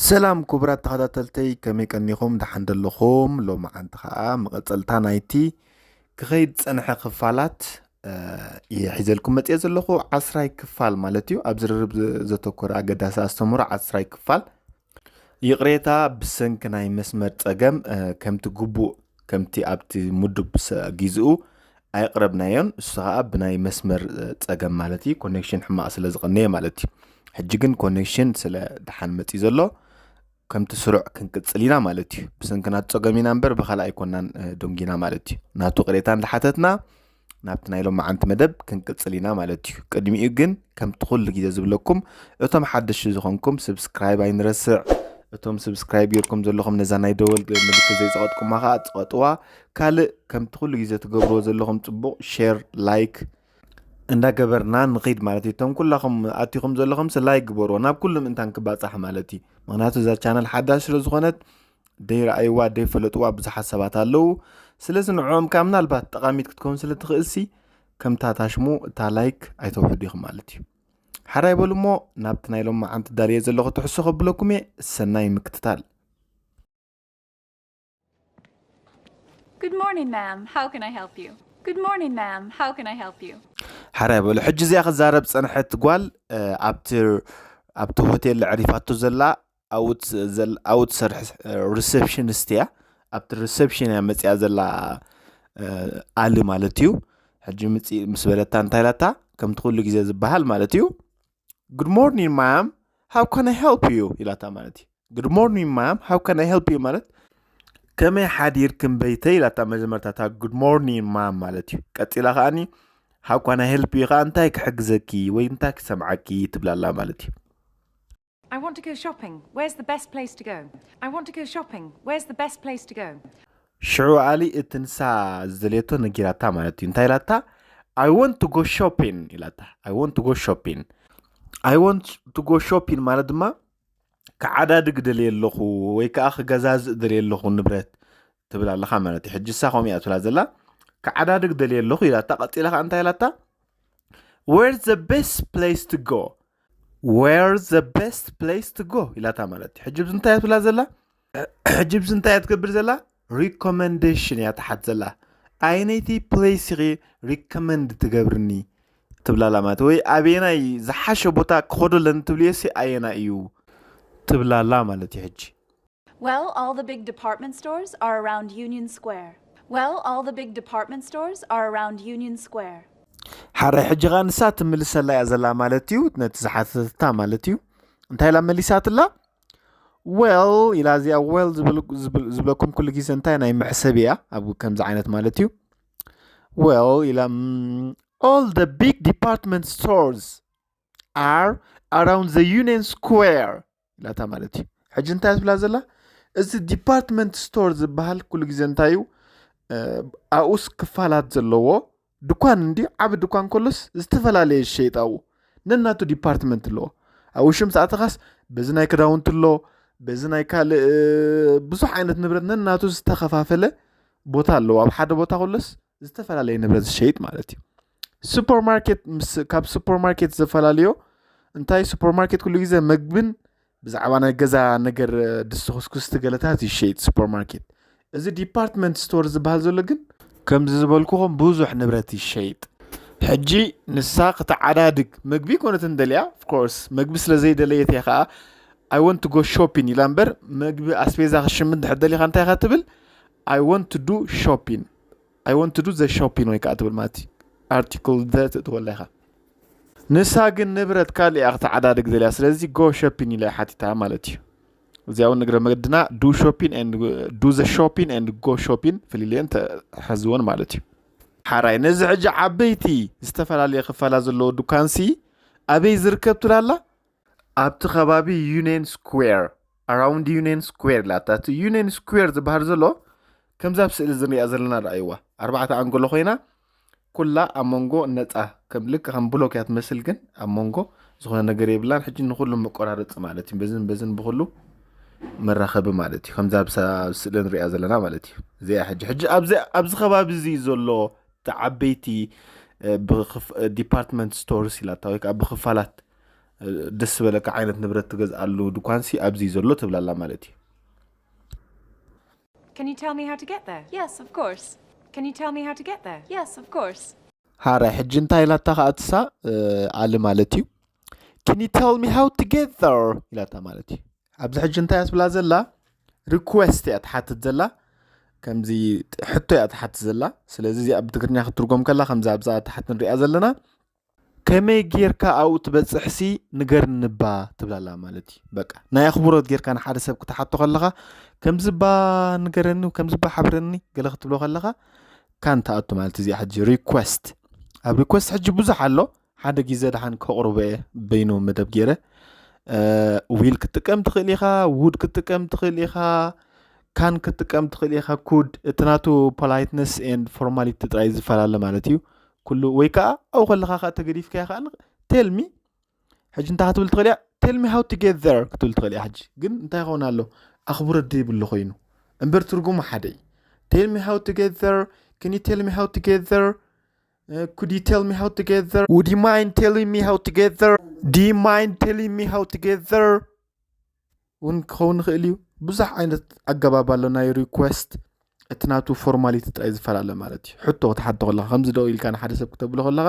ሰላም ክቡራት ተኸታተልተይ፣ ከመይ ቀኒኹም? ደሓን ደለኹም? ሎማዓንቲ ኸዓ መቐጸልታ ናይቲ ክኸይድ ዝጸንሐ ክፋላት፣ እ፣ እየ ሒዘልኩም መጽየ ዘለኹ። ዓስራይ ክፋል ማለት እዩ። ኣብ ዝርርብ ዘ-፣ ዘተኮረ ኣገዳሲ ኣስተምህሮ ዓስራይ ክፋል። ይቕሬታ፣ ብሰንኪ ናይ መስመር ጸገም፣ እ፣ ከምቲ ግቡእ፣ ከምቲ ኣብቲ ምዱብ ሰ-፣ ጊዜኡ ኣይቕረብናዮን። እሱ ኸዓ ብናይ መስመር፣ እ፣ ጸገም ማለት እዩ። ኮኔክሽን ሕማቕ ስለ ዝቐነየ ማለት እዩ። ሕጂ ግን ኮኔክሽን ስለ ደሓን መጽዩ ዘሎ፣ ከምቲ ስሩዕ ክንቅጽል ኢና ማለት እዩ። ብሰንኪ ናቱ ጸገም ኢና እምበር ብኻልእ ኣይኮናን፣ እ፣ ደንጊና ማለት እዩ። ናቱ ቅሬታ እንዳሓተትና ናብቲ ናይ ሎማዓንቲ መደብ ክንቅጽል ኢና ማለት እዩ። ቅድሚኡ ግን ከምቲ ኩሉ ግዜ ዝብለኩም፣ እቶም ሓደሽቲ ዝኾንኩም ስብስክራይብ ኣይንረስዕ። እቶም ስብስክራይብ ጌርኩም ዘለኹም ነዛ ናይ ደወል ግ-፣ ምልክት ዘይጸቐጥኩማ ኸዓ ጽቐጥዋ። ካልእ ከምቲ ኩሉ ግዜ ትገብርዎ ዘለኹም ጽቡቕ ሼር፣ ላይክ እንዳገበርና ንኺድ ማለት እዩ። እቶም ኩላኹም ኣቲኹም ዘለኹም ስ ላይክ ግበርዎ፣ ናብ ኩሉ ምእንታን ክባጻሕ ማለት እዩ። ምኽንያቱ እዛ ቻነል ሓዳሽ ስለ ዝኾነት፣ ደይረኣይዋ፣ ደይፈለጥዋ ብዙሓት ሰባት ኣለዉ። ስለዚ ንዕኦም ከኣ ምናልባት ጠቓሚት ክትከውን ስለ ትኽእልሲ፣ ከምታ ታሽሙ እታ ላይክ ኣይተውሕዱ ኢኹም ማለት እዩ። ሓራይ በሉ እሞ፣ ናብቲ ናይ ሎማዓንቲ ዳልየ ዘለኹ ትሕዝቶ ከብለኩም እየ። ሰናይ ምክትታል። Good morning, ma'am. How can I help you? Good morning, ma'am. How can I help you? ሓራይ በሉ። ሕጂ እዚኣ ክዛረብ ጸንሐት ጓል፣ እ፣ ኣብቲ፣ ኣብቲ ሆቴል ኣዕሪፋቶ ዘላ ኣብኡ ትስ-፣ ዘል-፣ ኣብኡ ትሰርሕ፣ እ፣ ሪሰፕሽኒስት እያ። ኣብቲ ሪሰፕሽን እያ መጽያ ዘላ፣ እ፣ ኣሊ ማለት እዩ። ሕጂ ምጽ-፣ ምስ በለታ እንታይ ኢላታ? ከምቲ ኩሉ ግዜ ዝበሃል ማለት እዩ። "Good morning, ma'am. How can I help you?" ኢላታ ማለት እዩ። "Good morning, ma'am. How can I help you?" ማለት፣ "ከመይ ሓዲርክን በይተይ?" ኢላታ መጀመርታ እታ "Good morning, ma'am" ማለት እዩ። ቀጺላ ከኣኒ "How can I help you?" ከኣ "እንታይ ክሕግዘኪ ወይ እንታይ ክሰምዓኪ?" ትብላላ ማለት እዩ። "I want to go shopping. Where's the best place to go? I want to go shopping. Where's the best place to go?" ሽዑ ኣሊ እቲ ንሳ ዝደልየቶ ነጊራታ ማለት እዩ። እንታይ ኢላታ? "I want to go shopping" ኢላታ። "I want to go shopping." "I want to go shopping" ማለት ድማ ክዓዳድግ ደልየ ኣለኹ ወይ ከኣ ክገዛዝእ ደልየ ኣለኹ ንብረት ትብል ኣለኻ ማለት እዩ። ሕጂ እሳ ከምኡ እያ ትብላ ዘላ። "ክዓዳድግ ደልየ ኣለኹ" ኢላታ። ቀጺላ ከኣ እንታይ ኢላታ? "Where's the best place to go? Where's the best place to go?" ኢላታ ማለት እዩ። ሕጂ ብዚ እንታይ እያ ትብላ ዘላ? ሕጂ ብዚ እንታይ እያ ትገብር ዘላ? ሪኮመንዴሽን እያ ትሓት ዘላ። "ኣየነይቲ ፕሌስ ኢኺ ሪኮመንድ ትገብርኒ?" ትብላላ ማለት ወይ ኣበየናይ ዝሓሸ ቦታ ክኸዶ ኣለኒ ትብልዮ ሲ ኣየናይ እዩ? ትብላላ ማለት እዩ ሕጂ። Well, all the big department stores are around Union Square. Well, all the big department stores are around Union Square. ሓራይ ሕጂ ኸኣ ንሳ ትምልሰላ እያ ዘላ ማለት እዩ፣ ነቲ ዝሓተተታ ማለት እዩ። እንታይ ኢላ መሊሳትላ? "Well" ኢላ እዚኣ well ዝብል-፣ ዝብል-፣ ዝብለኩም ኩሉ ግዜ እንታይ ናይ መሕሰብ እያ፣ ኣብ ከምዚ ዓይነት ማለት እዩ። "Well" ኢላ፣ "mm, all the big department stores are around the Union Square" ኢላታ ማለት እዩ። ሕጂ እንታይ ትብላ ዘላ? እዚ ዲፓርትመንት ስቶር ዝበሃል ኩሉ ግዜ እንታይ እዩ? እ፣ ኣብኡስ ክፋላት ዘለዎ ድኳን እንዲ፣ ዓቢ ድኳን ከሎስ ዝተፈላለየ ዝሸይጥ ኣብኡ ነናቱ ዲፓርትመንት ኣለዎ። ኣብኡ ሽም ሰኣተኻስ በዚ ናይ ክዳውንቲ ኣሎ፣ በዚ ናይ ካልእ፣ እ፣ ብዙሕ ዓይነት ንብረት ነናቱ ዝተኸፋፈለ ቦታ ኣለዎ። ኣብ ሓደ ቦታ ከሎስ ዝተፈላለየ ንብረት ዝሸይጥ ማለት እዩ። ሱፐርማርኬት ምስ፣ ካብ ሱፐርማርኬት ዘፈላለዮ እንታይ፣ ሱፐርማርኬት ኩሉ ግዜ መግብን ብዛዕባ ናይ ገዛ ነገር፣ ድስቲ፣ ኩስኩስቲ ገለታት ይሸይጥ ሱፐርማርኬት። እዚ ዲፓርትመንት ስቶር ዝበሃል ዘሎ ግን ከምዚ ዝበልኩኹም ብዙሕ ንብረት ይሸይጥ። ሕጂ ንሳ ክትዓዳድግ መግቢ ኮነት እንደልያ፣ of course፣ መግቢ ስለ ዘይደለየት እያ ኸዓ "I want to go shopping" ኢላ እምበር፣ መግቢ ኣስቤዛ ክሽምት እንድሕር ደሊኻ እንታይ ኢኻ ትብል? "I want to do shopping." "I want to do the shopping" ወይ ከዓ ትብል ማለት እዩ። ኣርቲክል the ትእትወላ ኢኻ። ንሳ ግን ንብረት ካልእ እያ ክትዓዳድግ ደልያ። ስለዚ "Go shopping" ኢላ እያ ሓቲታ ማለት እዩ። እዚኣ እውን ንግረ መገድና do shopping and do the shopping and go shopping ፍልልየን ተሓዝወን ማለት እዩ። ሓራይ ነዚ ሕጂ ዓበይቲ ዝተፈላለየ ክፋላት ዘለዎ ድኳንሲ ኣበይ ዝርከብ ትብላላ? ኣብቲ ከባቢ ዩኒየን ስኩዌር፣ ኣራውንድ ዩኒየን ስኩዌር ኢላታ። እቲ ዩኒየን ስኩዌር ዝበሃል ዘሎ ከምዛ ኣብ ስእሊ ዝንሪኣ ዘለና ረኣይዋ። ኣርባዕተ ኣንጎሎ ኮይና ኩላ ኣብ መንጎ ነጻ ከም ልክ ከም ብሎክ እያ ትመስል፣ ግን ኣብ መንጎ ዝኾነ ነገር የብላን። ሕጂ ንኹሉ መቆራረፂ ማለት እዩ። በዝን በዝን ብኹሉ መራኸቢ ማለት እዩ። ከምዛ ኣብ ሳ-፣ ኣብ ስእሊ ንሪኣ ዘለና ማለት እዩ። እዚኣ ሕጂ፣ ሕጂ ኣብዚ፣ ኣብዚ ከባቢ እዚ ዘሎ እቲ ዓበይቲ፣ እ፣ ብኽፍ-፣ እ፣ ዲፓርትመንት ስቶርስ ኢላታ ወይ ከዓ ብኽፋላት ደስ ዝበለካ ዓይነት ንብረት ትገዝኣሉ ድኳንሲ ኣብዚ ዘሎ ትብላላ ማለት እዩ። Can you tell me how to get there? Yes, of course. Can you tell me how to get there? Yes, of course. ሓራይ ሕጂ እንታይ ኢላታ ከኣትሳ ኣሊ ማለት እዩ። Can you tell me how to get there ኢላታ ማለት እዩ። ኣብዚ ሕጂ እንታይ ኣትብላ ዘላ? ሪኩዌስት እያ ትሓትት ዘላ። ከምዚ ሕቶ እያ ትሓትት ዘላ። ስለዚ እዚኣ ብትግርኛ ክትትርጎም ከላ ከምዚ ኣብዛ ታሕቲ ንሪኣ ዘለና ከመይ ጌርካ ኣብኡ ትበፅሕሲ ንገርኒ እባ ትብላላ ማለት እዩ። በቃ ናይ ኣኽብሮት ጌርካ ንሓደ ሰብ ክትሓቶ ከለኻ ከምዚ እባ ንገረኒ ከምዚ እባ ሓብረኒ ገለ ክትብሎ ከለኻ ካን ትኣቱ ማለት እዚኣ ሕጂ ሪኩዌስት ኣብ ሪኩዌስት ሕጂ ብዙሕ ኣሎ። ሓደ ግዜ ደሓን ከቕርቦ እየ በይኑ መደብ ገይረ። ዊል ክትጥቀም ትኽእል ኢኻ፣ ውድ ክትጥቀም ትኽእል ኢኻ፣ ካን ክትጥቀም ትኽእል ኢኻ። ኩድ እቲ ናቱ ፖላይትነስ ኤንድ ፎርማሊቲ ጥራይ ዝፈላለ ማለት እዩ። ኩሉ ወይ ከዓ ኣብኡ ከለኻ ከዓ ተገዲፍካዮ ከዓ ቴልሚ ሕጂ እንታይ ክትብል ትኽእል እያ? Tell me how to get there ክትብል ትኽእል እያ። ሕጂ ግን እንታይ ይኸውን ኣሎ? ኣኽብሮት ዘይብሉ ኮይኑ እምበር ትርጉሙ ሓደ እዩ። Tell me how to get there። Can you tell me how to get there? Could you tell me how to get there? Would you mind telling me how to get there? Do you mind telling me how to get there? እውን ክኸውን ይኽእል እዩ። ብዙሕ ዓይነት ኣገባብ ኣሎ ናይ ሪኩዌስት። እቲ ናቱ ፎርማሊቲ ጥራይ ዝፈላለ ማለት እዩ። ሕቶ ክትሓቶ ከለኻ ከምዚ ደው ኢልካ ንሓደ ሰብ ክተብሎ ከለኻ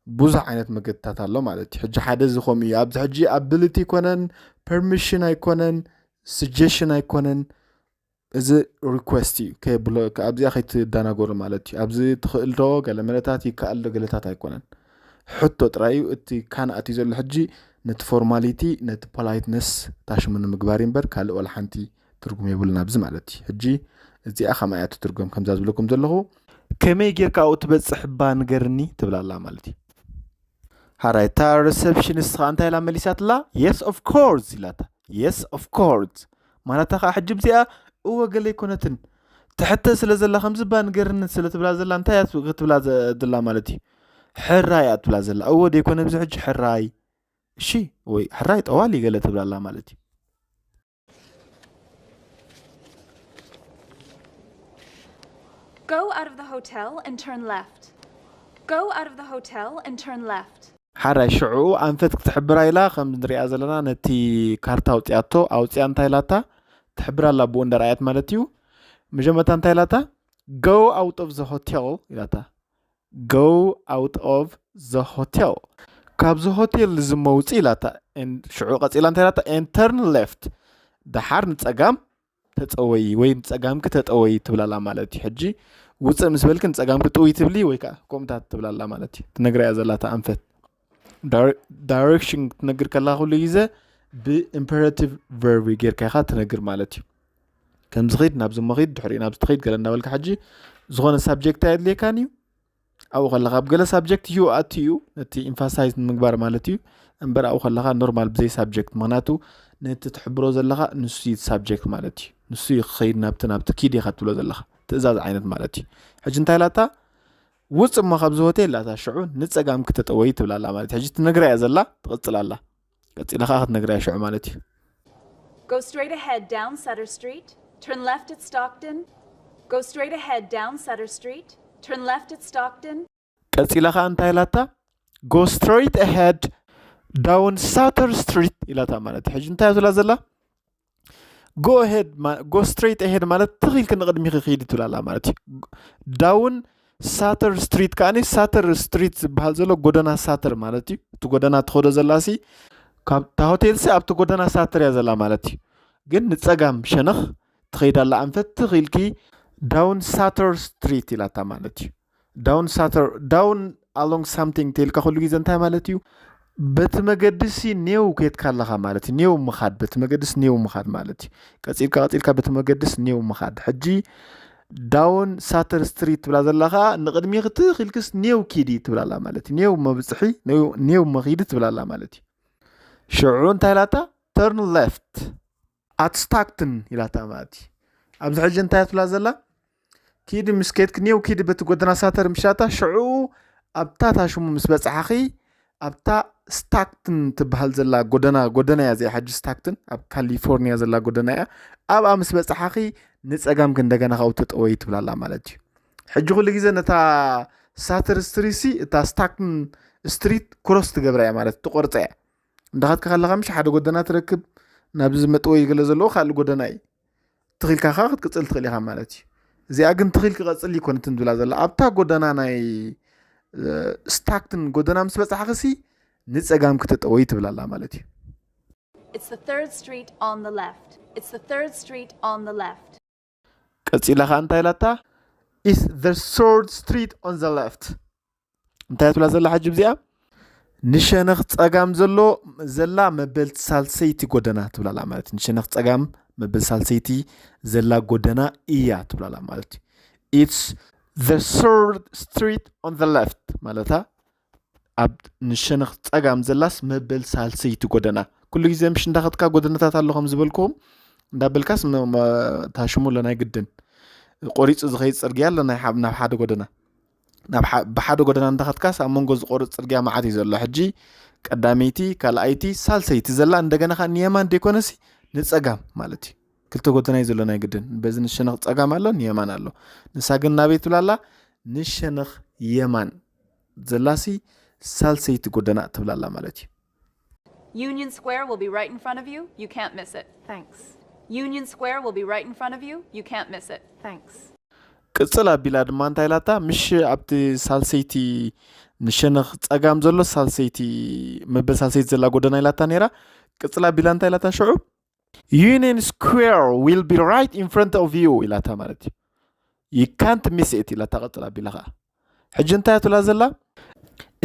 ብዙሕ ዓይነት መገድታት ኣሎ ማለት እዩ። ሕጂ ሓደ እዚ ከምኡ እዩ። ኣብዚ ሕጂ ኣቢሊቲ ኣይኮነን፣ ፐርሚሽን ኣይኮነን፣ ስጀሽን ኣይኮነን፣ እዚ ሪኩዌስት እዩ። ከየብሎ ኣብዚኣ ከይትደናገሩ ማለት እዩ። ኣብዚ ትኽእል ዶ ገለ መለታት ይከኣል ዶ ገለታት ኣይኮነን። ሕቶ ጥራይ እዩ። እቲ ካን ኣትዩ ዘሎ ሕጂ ነቲ ፎርማሊቲ ነቲ ፖላይትነስ ታሽሙ ንምግባር እምበር ካልእ ዋላ ሓንቲ ትርጉም የብሉን ኣብዚ ማለት እዩ። ሕጂ እዚኣ ከምኣ እያ ትትርጎም ከምዛ ዝብለኩም ዘለኹ። ከመይ ጌርካ ኣብኡ ትበፅሕ እባ ንገርኒ ትብላላ ማለት እዩ። ሓራይ እታ ሪሰፕሽኒስት ከዓ እንታይ ኢላ መሊሳትላ? Yes of course ኢላታ። Yes of course ማለታ ከዓ ሕጂ ብዚኣ እወ ገለ ኣይኮነትን ትሕተ ስለ ዘላ ከምዚ እባ ንገርኒ ስለ ትብላ ዘላ እንታይ እያ ክትብላ ዘላ ማለት እዩ? ሕራይ እያ ትብላ ዘላ። እወ ደይኮነ ብዚ ሕጂ ሕራይ እሺ ወይ ሕራይ ጠዋሊ ገለ ትብላላ ማለት እዩ። Go out of the hotel and turn left. Go out of the hotel and turn left. ሓራይ ሽዑ ኣንፈት ክትሕብራ ኢላ ከም ንሪኣ ዘለና ነቲ ካርታ ኣውፅያቶ ኣውፅያ እንታይ ኢላታ ትሕብራ ኣላ ብኡ እንዳረኣያት ማለት እዩ። መጀመርታ እንታይ ኢላታ go out of the hotel ኢላታ go out of the hotel ካብዚ ሆቴል እዚ መውፅእ ኢላታ ሽዑ ቀፂላ እንታይ ኢላታ and turn left ደሓር ንፀጋም ተፀወይ ወይ ንፀጋምኪ ተጠወይ ትብላላ ማለት እዩ። ሕጂ ውፅእ ምስ በልኪ ንፀጋምኪ ጥውይ ትብሊ ወይ ከዓ ከምታት ትብላላ ማለት እዩ። ትነግረያ ዘላታ ኣንፈት ዳይሬክሽን ክትነግር ከላ ኩሉ ግዜ ብኢምፐረቲቭ ቨርብ ጌርካ ኢኻ ትነግር ማለት እዩ። ከምዚ ኺድ ናብዚ መኺድ ድሕሪኡ ናብዚ ትኸይድ ገለ እንዳበልካ ሕጂ ዝኾነ ሳብጀክት ኣየድልየካን እዩ። ኣብኡ ከለኻ ኣብ ገለ ሳብጀክት ዩ ኣቲ እዩ ነቲ ኢንፋሳይዝ ንምግባር ማለት እዩ። እምበር ኣብኡ ከለኻ ኖርማል ብዘይ ሳብጀክት ምክንያቱ ነቲ ትሕብሮ ዘለኻ ንሱ እዩ ሳብጀክት ማለት እዩ። ንሱ እዩ ክኸይድ ናብቲ ናብቲ ኪድ ኢኻ ትብሎ ዘለኻ ትእዛዝ ዓይነት ማለት እዩ። ሕጂ እንታይ ላታ ውፅ እሞ ካብዚ ሆቴል ላታ ሽዑ ንፀጋም ክተጠወይ ትብላላ ማለት እዩ። ሕጂ ትነግራ እያ ዘላ ትቕፅላላ ቀፂላ ከዓ ክትነግራ እያ ሽዑ ማለት እዩ። Go straight ahead down Sutter Street. Turn left at Stockton. Go straight ahead down Sutter Street. Turn left at Stockton. ቀፂላ ከዓ እንታይ ኢላታ go straight ahead down Sutter Street ኢላታ ማለት እዩ። ሕጂ እንታይ ትብላ ዘላ go ahead go straight ahead ማለት ትኺልክ ንቕድሚኺ ክሂድ ትብላላ ማለት እዩ። ዳውን ሳተር ስትሪት ከዓኒ ሳተር ስትሪት ዝበሃል ዘሎ ጎደና ሳተር ማለት እዩ። እቲ ጎደና ትኸዶ ዘላ ሲ ካብታ ሆቴል ሲ ኣብቲ ጎደና ሳተር እያ ዘላ ማለት እዩ። ግን ንፀጋም ሸነኽ ትኸይዳላ ኣንፈት ትኺልኪ ዳውን ሳተር ስትሪት ኢላታ ማለት እዩ። ዳውን ሳተር ዳውን ኣሎንግ ሳምቲንግ ተልካ ኩሉ ግዜ እንታይ ማለት እዩ? በቲ መገዲ ሲ ኔው ከየትካ ኣለኻ ማለት እዩ። ኔው ምኻድ በቲ መገዲ ሲ ኔው ምኻድ ማለት እዩ። ቀፂልካ ቀፂልካ በቲ መገዲ ሲ ኔው ምኻድ። ሕጂ ዳውን ሳተር ስትሪት ትብላ ዘላ ከዓ ንቕድሚ ክትኽልክስ ኔው ኪዲ ትብላላ ማለት እዩ። ኔው መብፅሒ ኔው መኺዲ ትብላላ ማለት እዩ። ሽዑ እንታይ ኢላታ ተርን ሌፍት ኣት ስታክትን ኢላታ ማለት እዩ። ኣብዚ ሕጂ እንታይ ትብላ ዘላ ኪዲ ምስ ከድክ ኔው ኪዲ በቲ ጎደና ሳተር ምሻታ ሽዑ ኣብታ ታሽሙ ምስ በፅሓኺ ኣብታ ስታክትን ትበሃል ዘላ ጎደና ጎደና እያ እዚኣ ሕጂ ስታክትን ኣብ ካሊፎርኒያ ዘላ ጎደና እያ። ኣብኣ ምስ በፅሓኺ ንፀጋምኪ እንደገና ካብኡ ተጠወይ ትብላላ ማለት እዩ። ሕጂ ኩሉ ግዜ ነታ ሳተር ስትሪት ሲ እታ ስታክትን ስትሪት ክሮስ ትገብራ እያ ማለት ትቆርፃ እያ። እንዳኸድካ ከለኻ ምሽ ሓደ ጎደና ትረክብ፣ ናብዚ ዝመጥወ ገለ ዘለዎ ካልእ ጎደና እዩ። ትኺልካ ኸዓ ክትቅጽል ትኽእል ኢኻ ማለት እዩ። እዚኣ ግን ትኺል ክቐጽል ይኮነትን ዝብላ ዘላ ኣብታ ጎደና ናይ ስታክትን ጎደና ምስ በጻሕኽሲ ንጸጋም ክተጠወይ ትብላላ ማለት እዩ። It's the third street on the left. It's the third street on the left. ቀጺላ ኸዓ እንታይ ኢላታ? Is the third street on the left? እንታይ ትብላ ዘላ ሕጂ ብዚኣ? ንሸነኽ ጸጋም ዘሎ ዘላ መበል ሳልሰይቲ ጎደና ትብላላ ማለት እዩ። ንሸነኽ ጸጋም መበል ሳልሰይቲ ዘላ ጎደና እያ ትብላላ ማለት እዩ። It's the third street on the left ማለታ ኣብ ንሸነኽ ጸጋም ዘላስ መበል ሳልሰይቲ ጎደና። ኩሉ ግዜ ምሽ እንዳኸድካ ጎደናታት ኣሎ ከም ዝበልኩም እንዳበልካስ ታሽሙ ኣሎ ናይ ግድን ቆሪጹ ዝኸይድ ጽርግያ ኣሎ ናይ ናብ ሓደ ጎደና ናብ ብሓደ ጎደና እንዳኸድካስ ኣብ መንጎ ዝቆርጽ ጽርግያ መዓት እዩ ዘሎ። ሕጂ ቀዳመይቲ፣ ካልኣይቲ፣ ሳልሰይቲ ዘላ እንደገና ኸዓ ንየማን ደይኮነሲ ንጸጋም ማለት እዩ። ክልተ ጎደና እዩ ዘሎ ናይ ግድን። በዚ ንሸነኽ ጸጋም ኣሎ፣ ንየማን ኣሎ። ንሳ ግን ናበይ ትብላላ? ንሸነኽ የማን ዘላሲ ሳልሰይቲ ጎደና ትብላላ ማለት እዩ። Union Square will be right in front of you. You can't miss it. Thanks. Union Square will be right in front of you. You can't miss it. Thanks. ቅጽል ኣቢላ ድማ እንታይ ኢላታ? ምሽ ኣብቲ ሳልሰይቲ ንሸነኽ ጸጋም ዘሎ ሳልሰይቲ መበል ሳልሰይቲ ዘላ ጎደና ኢላታ ነይራ። ቅጽል ኣቢላ እንታይ ኢላታ ሽዑ? Union Square will be right in front of you ኢላታ ማለት እዩ። You can't miss it ኢላታ ቅጽል ኣቢላ ኸዓ። ሕጂ እንታይ ትብላ ዘላ?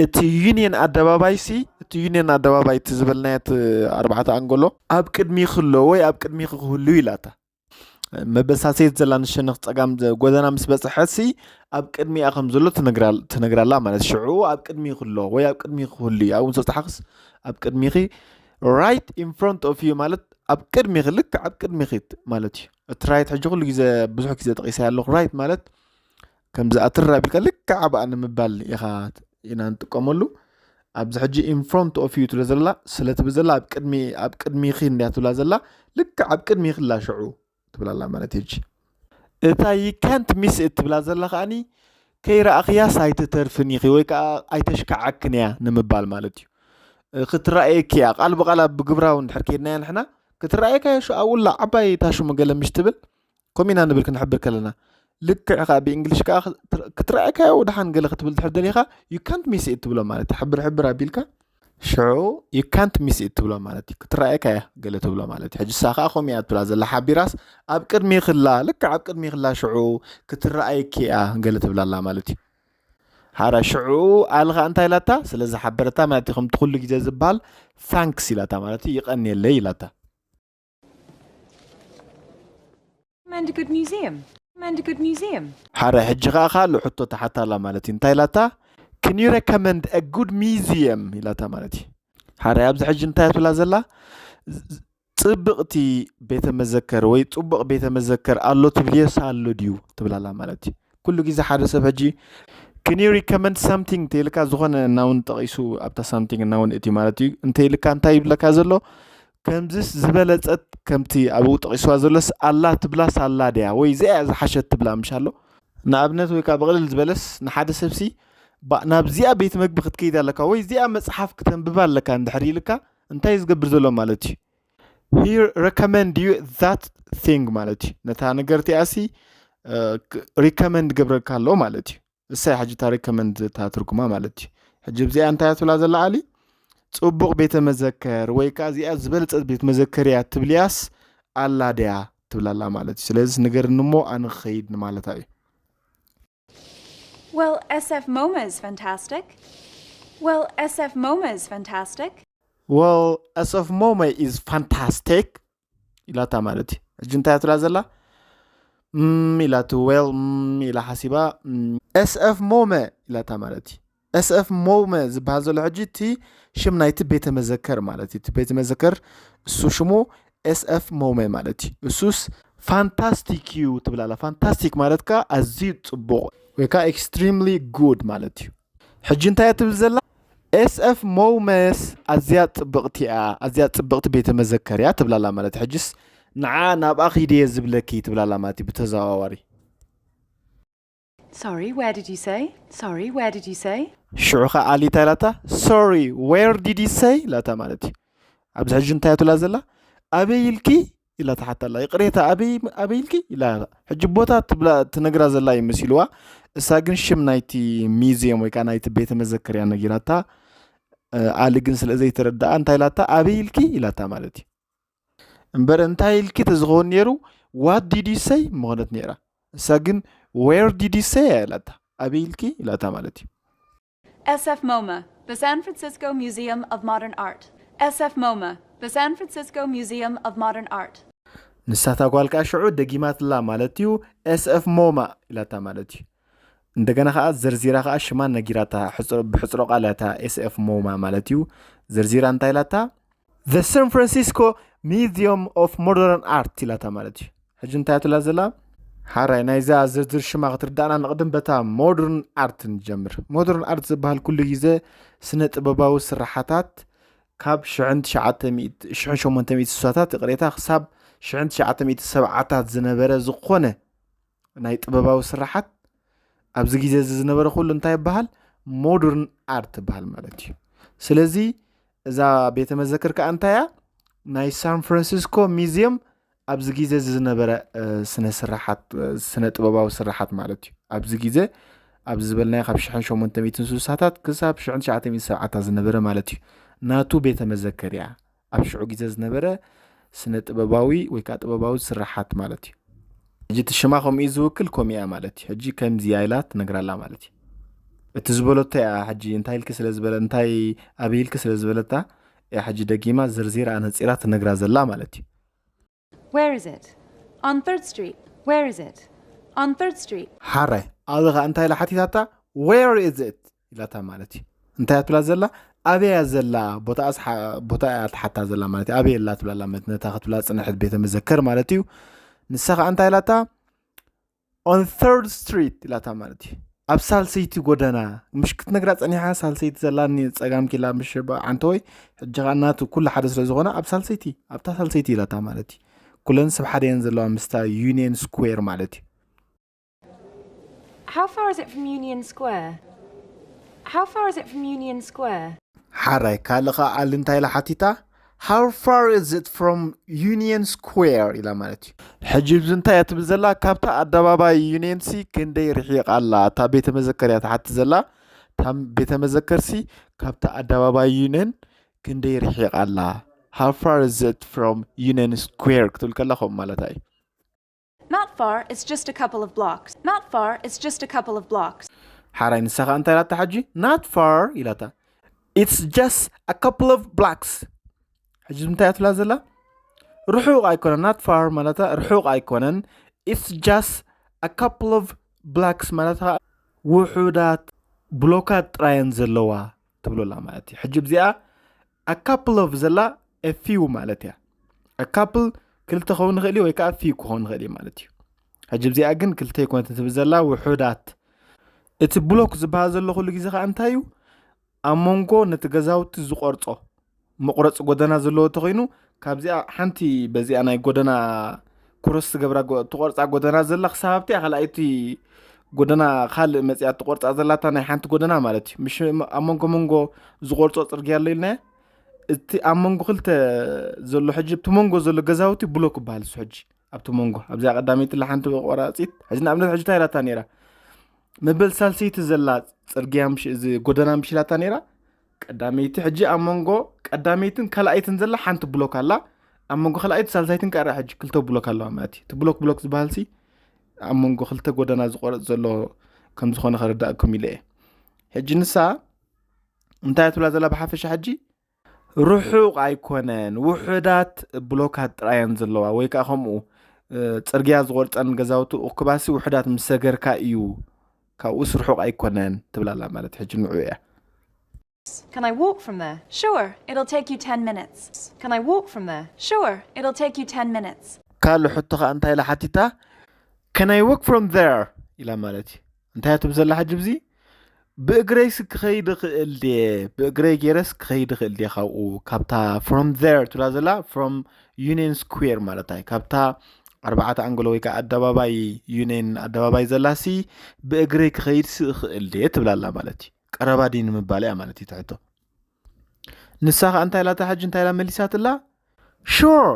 እቲ ዩኒየን ኣደባባይ ሲ እቲ ዩኒየን ኣደባባይ እቲ ዝበልናዮ እቲ ኣርባዕተ ኣንጎሎ ኣብ ቅድሚ ክሎ ወይ ኣብ ቅድሚ ክህሉ ኢላታ። መበሳሰየት ዘላ ንሸነኽ ጸጋም ጎደና ምስ በጽሐሲ ኣብ ቅድሚኣ ከም ዘሎ ትነግራላ ማለት ሽዑ ኣብ ቅድሚ ክሎ ወይ ኣብ ቅድሚ ክህሉ እዩ ኣብኡ ምስ በጽሓኽስ ኣብ ቅድሚኺ right in front of you ማለት ኣብ ቅድሚኺ ልክዕ ኣብ ቅድሚኺ ማለት እዩ። እቲ right ሕጂ ኩሉ ግዜ ብዙሕ ግዜ ጠቂሰ ኣለኹ። Right ማለት ከምዚ ኣትር ኣቢልካ ልክዕ ኣብኣ ንምባል ኢኻ ኢና ንጥቀመሉ። ኣብዚ ሕጂ in front of you ትብሎ ዘላ ስለ ትብል ዘላ ኣብ ቅድሚ ኣብ ቅድሚኺ እንድያ ትብላ ዘላ ልክዕ ኣብ ቅድሚኺ ኣላ ሽዑ ትብላላ ማለት እዩ። እታ you can't miss it ትብላ ዘላ ከዓኒ ከይረኣኽያስ ኣይትተርፍን ኢኺ ወይ ከዓ ኣይተሽካዓክን እያ ንምባል ማለት እዩ። ክትረኣየኪ እያ ቃል ብቃል ኣብ ግብራዊ እንድሕር ከይድናያ ንሕና ክትረኣየካ እያ ሽኣ ውላ ዓባይ ታሽሙ ገለ ምሽ ትብል ከምኡ ኢና ንብል ክንሕብር ከለና ልክዕ ከዓ ብእንግሊሽ ከዓ ክትረኣየካ እያ ደሓን ገለ ክትብል ድሕር ደሊኻ you can't miss it ትብሎ ማለት እዩ። ሕብር ሕብር ኣቢልካ ሽዑ you can't miss it ትብሎ ማለት እዩ። ክትረኣየካ እያ ገለ ትብሎ ማለት እዩ። ሕጂ እሳ ከዓ ከምኡ እያ ትብላ ዘላ ሓቢራስ ኣብ ቅድሚ ክላ ልክዕ ኣብ ቅድሚ ክላ ሽዑ ክትረኣየኪ እያ ገለ ትብላላ ማለት እዩ። ሓራ ሽዑ ኣልኻ እንታይ ኢላታ ስለ ዝሓበረታ ማለት እዩ። ከምቲ ኩሉ ግዜ ዝበሃል thanks ኢላታ ማለት እዩ። ይቐንየለይ ኢላታ። Recommend a good museum. Recommend a good museum. ሓረ ሕጂ ኸዓ ካልእ ሕቶ ተሓታላ ማለት እዩ። እንታይ ኢላታ? Can you recommend a good museum ኢላታ ማለት እዩ። ሓረ ኣብዚ ሕጂ እንታይ ትብላ ዘላ? ጽብቕቲ ቤተ መዘከር ወይ ጽቡቕ ቤተ መዘከር ኣሎ ትብልዮስ ኣሎ ድዩ ትብላላ ማለት እዩ። ኩሉ ግዜ ሓደ ሰብ ሕጂ can you recommend something እንተኢልካ ዝኾነ ናውን ጠቒሱ ኣብታ something ናውን እቲ ማለት እዩ። እንተኢልካ እንታይ ይብለካ ዘሎ ከምዚስ ዝበለጸት ከምቲ ኣብኡ ጠቒስዋ ዘሎስ ኣላ ትብላስ ኣላ ድያ ወይ እዚኣ እያ ዝሓሸት ትብላ ምሽ ኣሎ። ንኣብነት ወይ ከዓ ብቕልል ዝበለስ ንሓደ ሰብሲ ናብዚኣ ቤት መግቢ ክትከይድ ኣለካ ወይ እዚኣ መፅሓፍ ክተንብባ ኣለካ እንድሕር ኢልካ እንታይ ዝገብር ዘሎ ማለት እዩ። He recommend you that thing ማለት እዩ። ነታ ነገር እቲኣሲ recommend ገብረካ ኣሎ ማለት እዩ። እሳይ ሕጂ እታ recommend እታ ትርጉማ ማለት እዩ። ሕጂ ብዚኣ እንታይ ትብላ ዘላ ኣሊ ጽቡቕ ቤተ መዘከር ወይ ከዓ እዚኣ ዝበለጸት ቤት መዘከር እያ ትብልያስ ኣላ ድያ ትብላላ ማለት እዩ። ስለዚ ንገርኒ እሞ ኣነ ክኸይድ ንማለታ እዩ። Well, S F MoMA is fantastic. Well, S F MoMA is fantastic. Well, S F MoMA is fantastic. ኢላታ ማለት እዩ። ሕጂ እንታይ ትብላ ዘላ? እም ኢላቱ well እም ኢላ ሓሲባ እም፣ S F MoMA ኢላታ ማለት እዩ። S F MoMA ዝበሃል ዘሎ ሕጂ እቲ ሽም ናይቲ ቤተ መዘከር ማለት እዩ። እቲ ቤተ መዘከር እሱ ሽሙ S F MoMA ማለት እዩ። እሱስ ፋንታስቲክ እዩ ትብላላ። ፋንታስቲክ ማለት ከዓ ኣዝዩ ጽቡቕ ወይ ከዓ extremely good ማለት እዩ። ሕጂ እንታይ እያ ትብል ዘላ? S F MoMA ስ ኣዝያ ጽብቕቲ እያ፣ ኣዝያ ጽብቕቲ ቤተ መዘከር እያ ትብላላ ማለት እዩ። ሕጂስ ንዓ ናብኣ ኺደ እየ ዝብለኪ ትብላላ ማለት እዩ ብተዘዋዋሪ። Sorry, where did you say? Sorry, where did you say? ሽዑ ኸዓ ኣሊ እንታይ ኢላታ? Sorry, where did you say ኢላታ ማለት እዩ። ኣብዚ ሕጂ እንታይ ትብላ ዘላ? ኣበይ ኢልኪ ኢላ ትሓታ ኣላ። ይቕሬታ፣ ኣበይ ኣበይ ኢልኪ ኢላ። ሕጂ ቦታ ትብላ ትነግራ ዘላ ይመሲልዋ። እሳ ግን ሽም ናይቲ ሚዚየም ወይ ከዓ ናይቲ ቤተ መዘከርያ ነጊራታ። ኣሊ ግን ስለ ዘይተረዳኣ እንታይ ኢላታ? ኣበይ ኢልኪ ኢላታ ማለት እዩ። እምበር እንታይ ኢልኪ ተዝኸውን ነይሩ? What did you say ምኾነት ነይራ። እሳ ግን where did you say ኢላታ። ኣበይ ኢልኪ ኢላታ ማለት እዩ። S F MoMA, the San Francisco Museum of Modern Art. S F MoMA, the San Francisco Museum of Modern Art. ንሳታ ጓል ከዓ ሽዑ ደጊማትላ ማለት እዩ። S F MoMA ኢላታ ማለት እዩ። እንደገና ከዓ ዘርዚራ ከዓ ሽማ ነጊራታ። ብሕፅሮ ቃል እታ S F MoMA ማለት እዩ። ዘርዚራ እንታይ ኢላታ? The San Francisco Museum of Modern Art ኢላታ ማለት እዩ። ሕጂ እንታይ ትብላ ዘላ? ሓራይ ናይዛ ዝርዝር ሽማ ክትርዳእና ንቕድም በታ ሞደርን ኣርት ንጀምር። ሞደርን ኣርት ዝበሃል ኩሉ ግዜ ስነ ጥበባዊ ስራሓታት ካብ ሽሕን ትሽዓተ ሚእቲ ሽሕን ሸሞንተ ሚእቲ ስሳታት ይቕሬታ ክሳብ ሽሕን ትሽዓተ ሚእቲ ሰብዓታት ዝነበረ ዝኾነ ናይ ጥበባዊ ስራሓት ኣብዚ ግዜ እዚ ዝነበረ ኩሉ እንታይ ይበሃል? ሞደርን ኣርት ይበሃል ማለት እዩ። ስለዚ እዛ ቤተ መዘክር ከዓ እንታይ እያ? ናይ ሳን ፍራንሲስኮ ሚዚየም ኣብዚ ግዜ እዚ ዝነበረ ስነ ስራሓት ስነ ጥበባዊ ስራሓት ማለት እዩ። ኣብዚ ግዜ ኣብዚ ዝበልናዮ ካብ ሽሕን ሸሞንተ ሚእትን ስሳታት ክሳብ ሽሕን ትሽዓተ ሚእትን ሰብዓታት ዝነበረ ማለት እዩ። ናቱ ቤተ መዘክር እያ። ኣብ ሽዑ ግዜ ዝነበረ ስነ ጥበባዊ ወይ ከዓ ጥበባዊ ስራሓት ማለት እዩ። ሕጂ እቲ ሽማ ከምኡ እዩ ዝውክል፣ ከምኡ እያ ማለት እዩ። ሕጂ ከምዚ እያ ኢላ ትነግራላ ማለት እዩ። እቲ ዝበለቶ እያ ሕጂ እንታይ ኢልኪ ስለ ዝበለ እንታይ ኣበይ ኢልኪ ስለ ዝበለታ እያ ሕጂ ደጊማ ዘርዚራ ኣነፂራ ትነግራ ዘላ ማለት እዩ። Where is it? On Third Street. Where is it? On Third Street. ሓራይ ኣብዚ ከዓ እንታይ ኢላ ሓቲታታ? Where is it ኢላታ ማለት እዩ። እንታይ እያ ትብላ ዘላ? ኣበይ እያ ዘላ? ቦታ እያ ትሓታ ዘላ ማለት እዩ። ኣበይ ኣላ ትብላላ ማለት ነታ ክትብላ ፅንሕት ቤተ መዘከር ማለት እዩ። ንሳ ከዓ እንታይ ኢላታ? On Third Street ኢላታ ማለት እዩ። ኣብ ሳልሰይቲ ጎደና ምሽ ክትነግራ ፀኒሓ ሳልሰይቲ ዘላ ጸጋም ኪላ ምሽ ዓንተወይ ሕጂ ከዓ እናቱ ኩሉ ሓደ ስለ ዝኾነ ኣብ ሳልሰይቲ ኣብታ ሳልሰይቲ ኢላታ ማለት እዩ። ኩለን ሰብ ሓደ እየን ዘለዋ ምስታ ዩኒየን ስኩዌር ማለት እዩ። How far is it from Union Square? How far is it from Union Square? ሓራይ ካልእ ከዓ ኣሊ እንታይ ኢላ ሓቲታ? How far is it from Union Square ኢላ ማለት እዩ። ሕጂ እዚ እንታይ እያ ትብል ዘላ? ካብታ ኣደባባይ ዩኒየን ሲ ክንደይ ርሒቕ ኣላ? እታ ቤተ መዘከር እያ ትሓትት ዘላ። እታ ቤተ መዘከር ሲ ካብታ ኣደባባይ ዩኒየን ክንደይ ርሒቕ ኣላ? How far is it from Union Square ክትብል ከላ ከምኡ ማለታ እዩ። Not far, it's just a couple of blocks. Not far, it's just a couple of blocks. ሓራይ ንሳ ከዓ እንታይ ኢላታ ሕጂ? Not far ኢላታ። It's just a couple of blocks። ሕጂ እንታይ እያ ትብላ ዘላ? ርሑቕ ኣይኮነን። Not far ማለታ ርሑቕ ኣይኮነን። It's just a couple of blocks ማለታ ውሑዳት ብሎካት ጥራየን ዘለዋ ትብሎላ ማለት እዩ። ሕጂ እዚኣ a couple of ዘላ a few ማለት እያ። A couple ክልተ ክኸውን ይኽእል እዩ ወይ ከዓ few ክኸውን ይኽእል እዩ ማለት እዩ። ሕጂ እዚኣ ግን ክልተ ኣይኮነትን ትብል ዘላ ውሑዳት። እቲ ብሎክ ዝበሃል ዘሎ ኩሉ ግዜ ከዓ እንታይ እዩ? ኣብ መንጎ ነቲ ገዛውቲ ዝቆርጾ መቁረፂ ጎደና ዘለዎ ተኮይኑ ካብዚኣ ሓንቲ በዚኣ ናይ ጎደና ክሮስ ትገብራ ትቆርፃ ጎደና ዘላ ክሳብ ኣብቲኣ ካልኣይቲ ጎደና ካልእ መፅያ ትቆርፃ ዘላታ ናይ ሓንቲ ጎደና ማለት እዩ። ምሽ ኣብ መንጎ መንጎ ዝቆርፆ ፅርግያ ኣሎ ኢልና እቲ ኣብ መንጎ ክልተ ዘሎ ሕጂ እቲ መንጎ ዘሎ ገዛውቲ ብሎክ ይበሃል። እሱ ሕጂ ኣብቲ መንጎ ኣብዚኣ ቀዳመይቲ ላ ሓንቲ ቆራፂት ሕጂ ንኣብነት ሕጂ እንታይ ኢላታ ነይራ? መበል ሳልሰይቲ ዘላ ፅርግያ ምሽ እዚ ጎደና ምሽ ኢላታ ነይራ። ቀዳመይቲ ሕጂ ኣብ መንጎ ቀዳመይትን ካልኣይትን ዘላ ሓንቲ ብሎክ ኣላ። ኣብ መንጎ ካልኣይቲ ሳልሳይትን ቀረ ሕጂ ክልተ ብሎክ ኣለዋ ማለት እዩ። እቲ ብሎክ ብሎክ ዝበሃል ሲ ኣብ መንጎ ክልተ ጎደና ዝቆረፅ ዘሎ ከም ዝኾነ ከረዳእኩም ኢለ እየ። ሕጂ ንሳ እንታይ ትብላ ዘላ ብሓፈሻ ሕጂ ርሑቕ ኣይኮነን፣ ውሑዳት ብሎካት ጥራየን ዘለዋ ወይ ከዓ ከምኡ ፅርግያ ዝቆርፀን ገዛውቲ እኩባሲ ውሑዳት ምስ ሰገርካ እዩ፣ ካብኡስ ርሑቕ ኣይኮነን ትብላላ ማለት ሕጂ ንዑ እያ። Can I walk from there? Sure, it'll take you ten minutes. Can I walk from there? Sure, it'll take you ten minutes. ካልእ ሕቶ ከዓ እንታይ ኢላ ሓቲታ? Can I walk from there ኢላ ማለት እዩ። እንታይ እያ ትብል ዘላ ሕጂ ብዚ? ብእግረይስ ክኸይድ እኽእል ድየ? ብእግረይ ገይረስ ክኸይድ እኽእል ድየ ካብኡ? ካብታ from there ትብላ ዘላ from Union Square ማለት እዩ። ካብታ ኣርባዕተ ኣንጎሎ ወይ ከዓ ኣደባባይ ዩኒየን ኣደባባይ ዘላሲ ብእግረይ ክኸይድሲ እኽእል ድየ ትብላላ ማለት እዩ። ቀረባ ድዩ ንምባል እያ ማለት እዩ ትሕቶ። ንሳ ከዓ እንታይ ኢላታ? ሕጂ እንታይ ኢላ መሊሳትላ? Sure,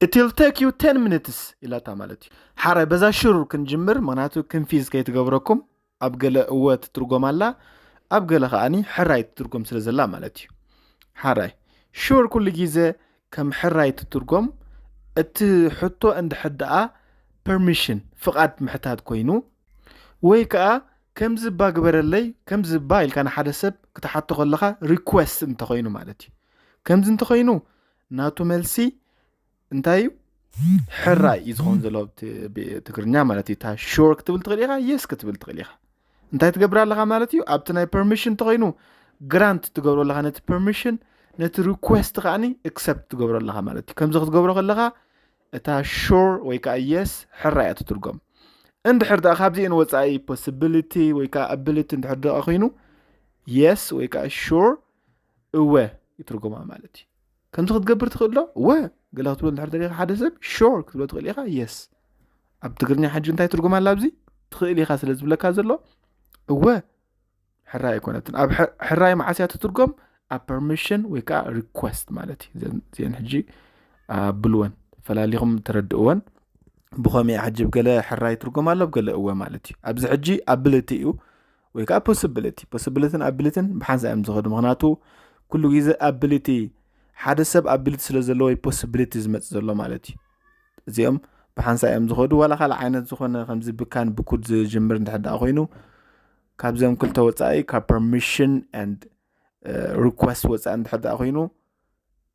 it'll take you ten minutes ኢላታ ማለት እዩ። ሓራይ በዛ ሽሩር ክንጅምር፣ ምክንያቱ ክንፊዝ ከይትገብረኩም። ኣብ ገለ እወ ትትርጎም ኣላ፣ ኣብ ገለ ከዓኒ ሕራይ ትትርጎም ስለ ዘላ ማለት እዩ። ሓራይ ሽር ኩሉ ግዜ ከም ሕራይ ትትርጎም። እቲ ሕቶ እንድሕር ደኣ ፐርሚሽን፣ ፍቓድ ምሕታት ኮይኑ፣ ወይ ከዓ ከምዚ እባ ግበረለይ፣ ከምዚ እባ ኢልካ ንሓደ ሰብ ክትሓቶ ከለኻ ሪኩዌስት እንተኾይኑ ማለት እዩ። ከምዚ እንተኾይኑ ናቱ መልሲ እንታይ እዩ? ሕራይ እዩ ዝኸውን ዘሎ። ትግርኛ ማለት እዩ። እታ ሹር ክትብል ትኽእል ኢኻ፣ የስ ክትብል ትኽእል ኢኻ። እንታይ ትገብር ኣለኻ ማለት እዩ? ኣብቲ ናይ ፐርሚሽን እንተኾይኑ ግራንት ትገብሮ ኣለኻ ነቲ ፐርሚሽን፣ ነቲ ሪኩዌስት ከዓኒ ኣክሰፕት ትገብሮ ኣለኻ ማለት እዩ። ከምዚ ክትገብሮ ከለኻ እታ ሹር ወይ ከዓ የስ ሕራይ እያ ትትርጎም። እንድሕር ደኣ ካብዚአን ወፃኢ ፖስቢሊቲ ወይ ከዓ ኣቢሊቲ እንድሕር ደኣ ኮይኑ የስ ወይ ከዓ ሹር እወ ይትርጎማ ማለት እዩ። ከምዚ ክትገብር ትኽእል ዶ? እወ። ገለ ክትብሎ እንድሕር ደሊኻ ሓደ ሰብ ሹር ክትብሎ ትኽእል ኢኻ፣ የስ። ኣብ ትግርኛ ሕጂ እንታይ ትርጉም ኣላ ኣብዚ? ትኽእል ኢኻ ስለ ዝብለካ ዘሎ እወ ሕራይ ኣይኮነትን። ኣብ ሕራይ መዓስ እያ ትትርጎም? ኣብ ፐርሚሽን ወይ ከዓ ሪኩዌስት ማለት እዩ። እዚአን ሕጂ ኣብልወን፣ ፈላሊኹም ተረድእወን። ብኸመይ ሕጂ ገለ ሕራይ ትርጉም ኣሎ፣ ገለ እወ ማለት እዩ። ኣብዚ ሕጂ ኣቢሊቲ እዩ ወይ ከዓ ፖስቢሊቲ። ፖስቢሊቲን ኣቢሊቲን ብሓንሳእ እዮም ዝኸዱ። ምክንያቱ ኩሉ ግዜ ኣቢሊቲ፣ ሓደ ሰብ ኣቢሊቲ ስለ ዘለዎ ወይ ፖስቢሊቲ ዝመጽእ ዘሎ ማለት እዩ። እዚኦም ብሓንሳእ እዮም ዝኸዱ። ዋላ ካልእ ዓይነት ዝኾነ ከምዚ ብካን ብኩድ ዝጅምር እንድሕር ደኣ ኮይኑ ካብዚኦም ክልተ ወፃኢ ካብ ፐርሚሽን ኤንድ ሪኩዌስት ወፃኢ እንድሕር ደኣ ኮይኑ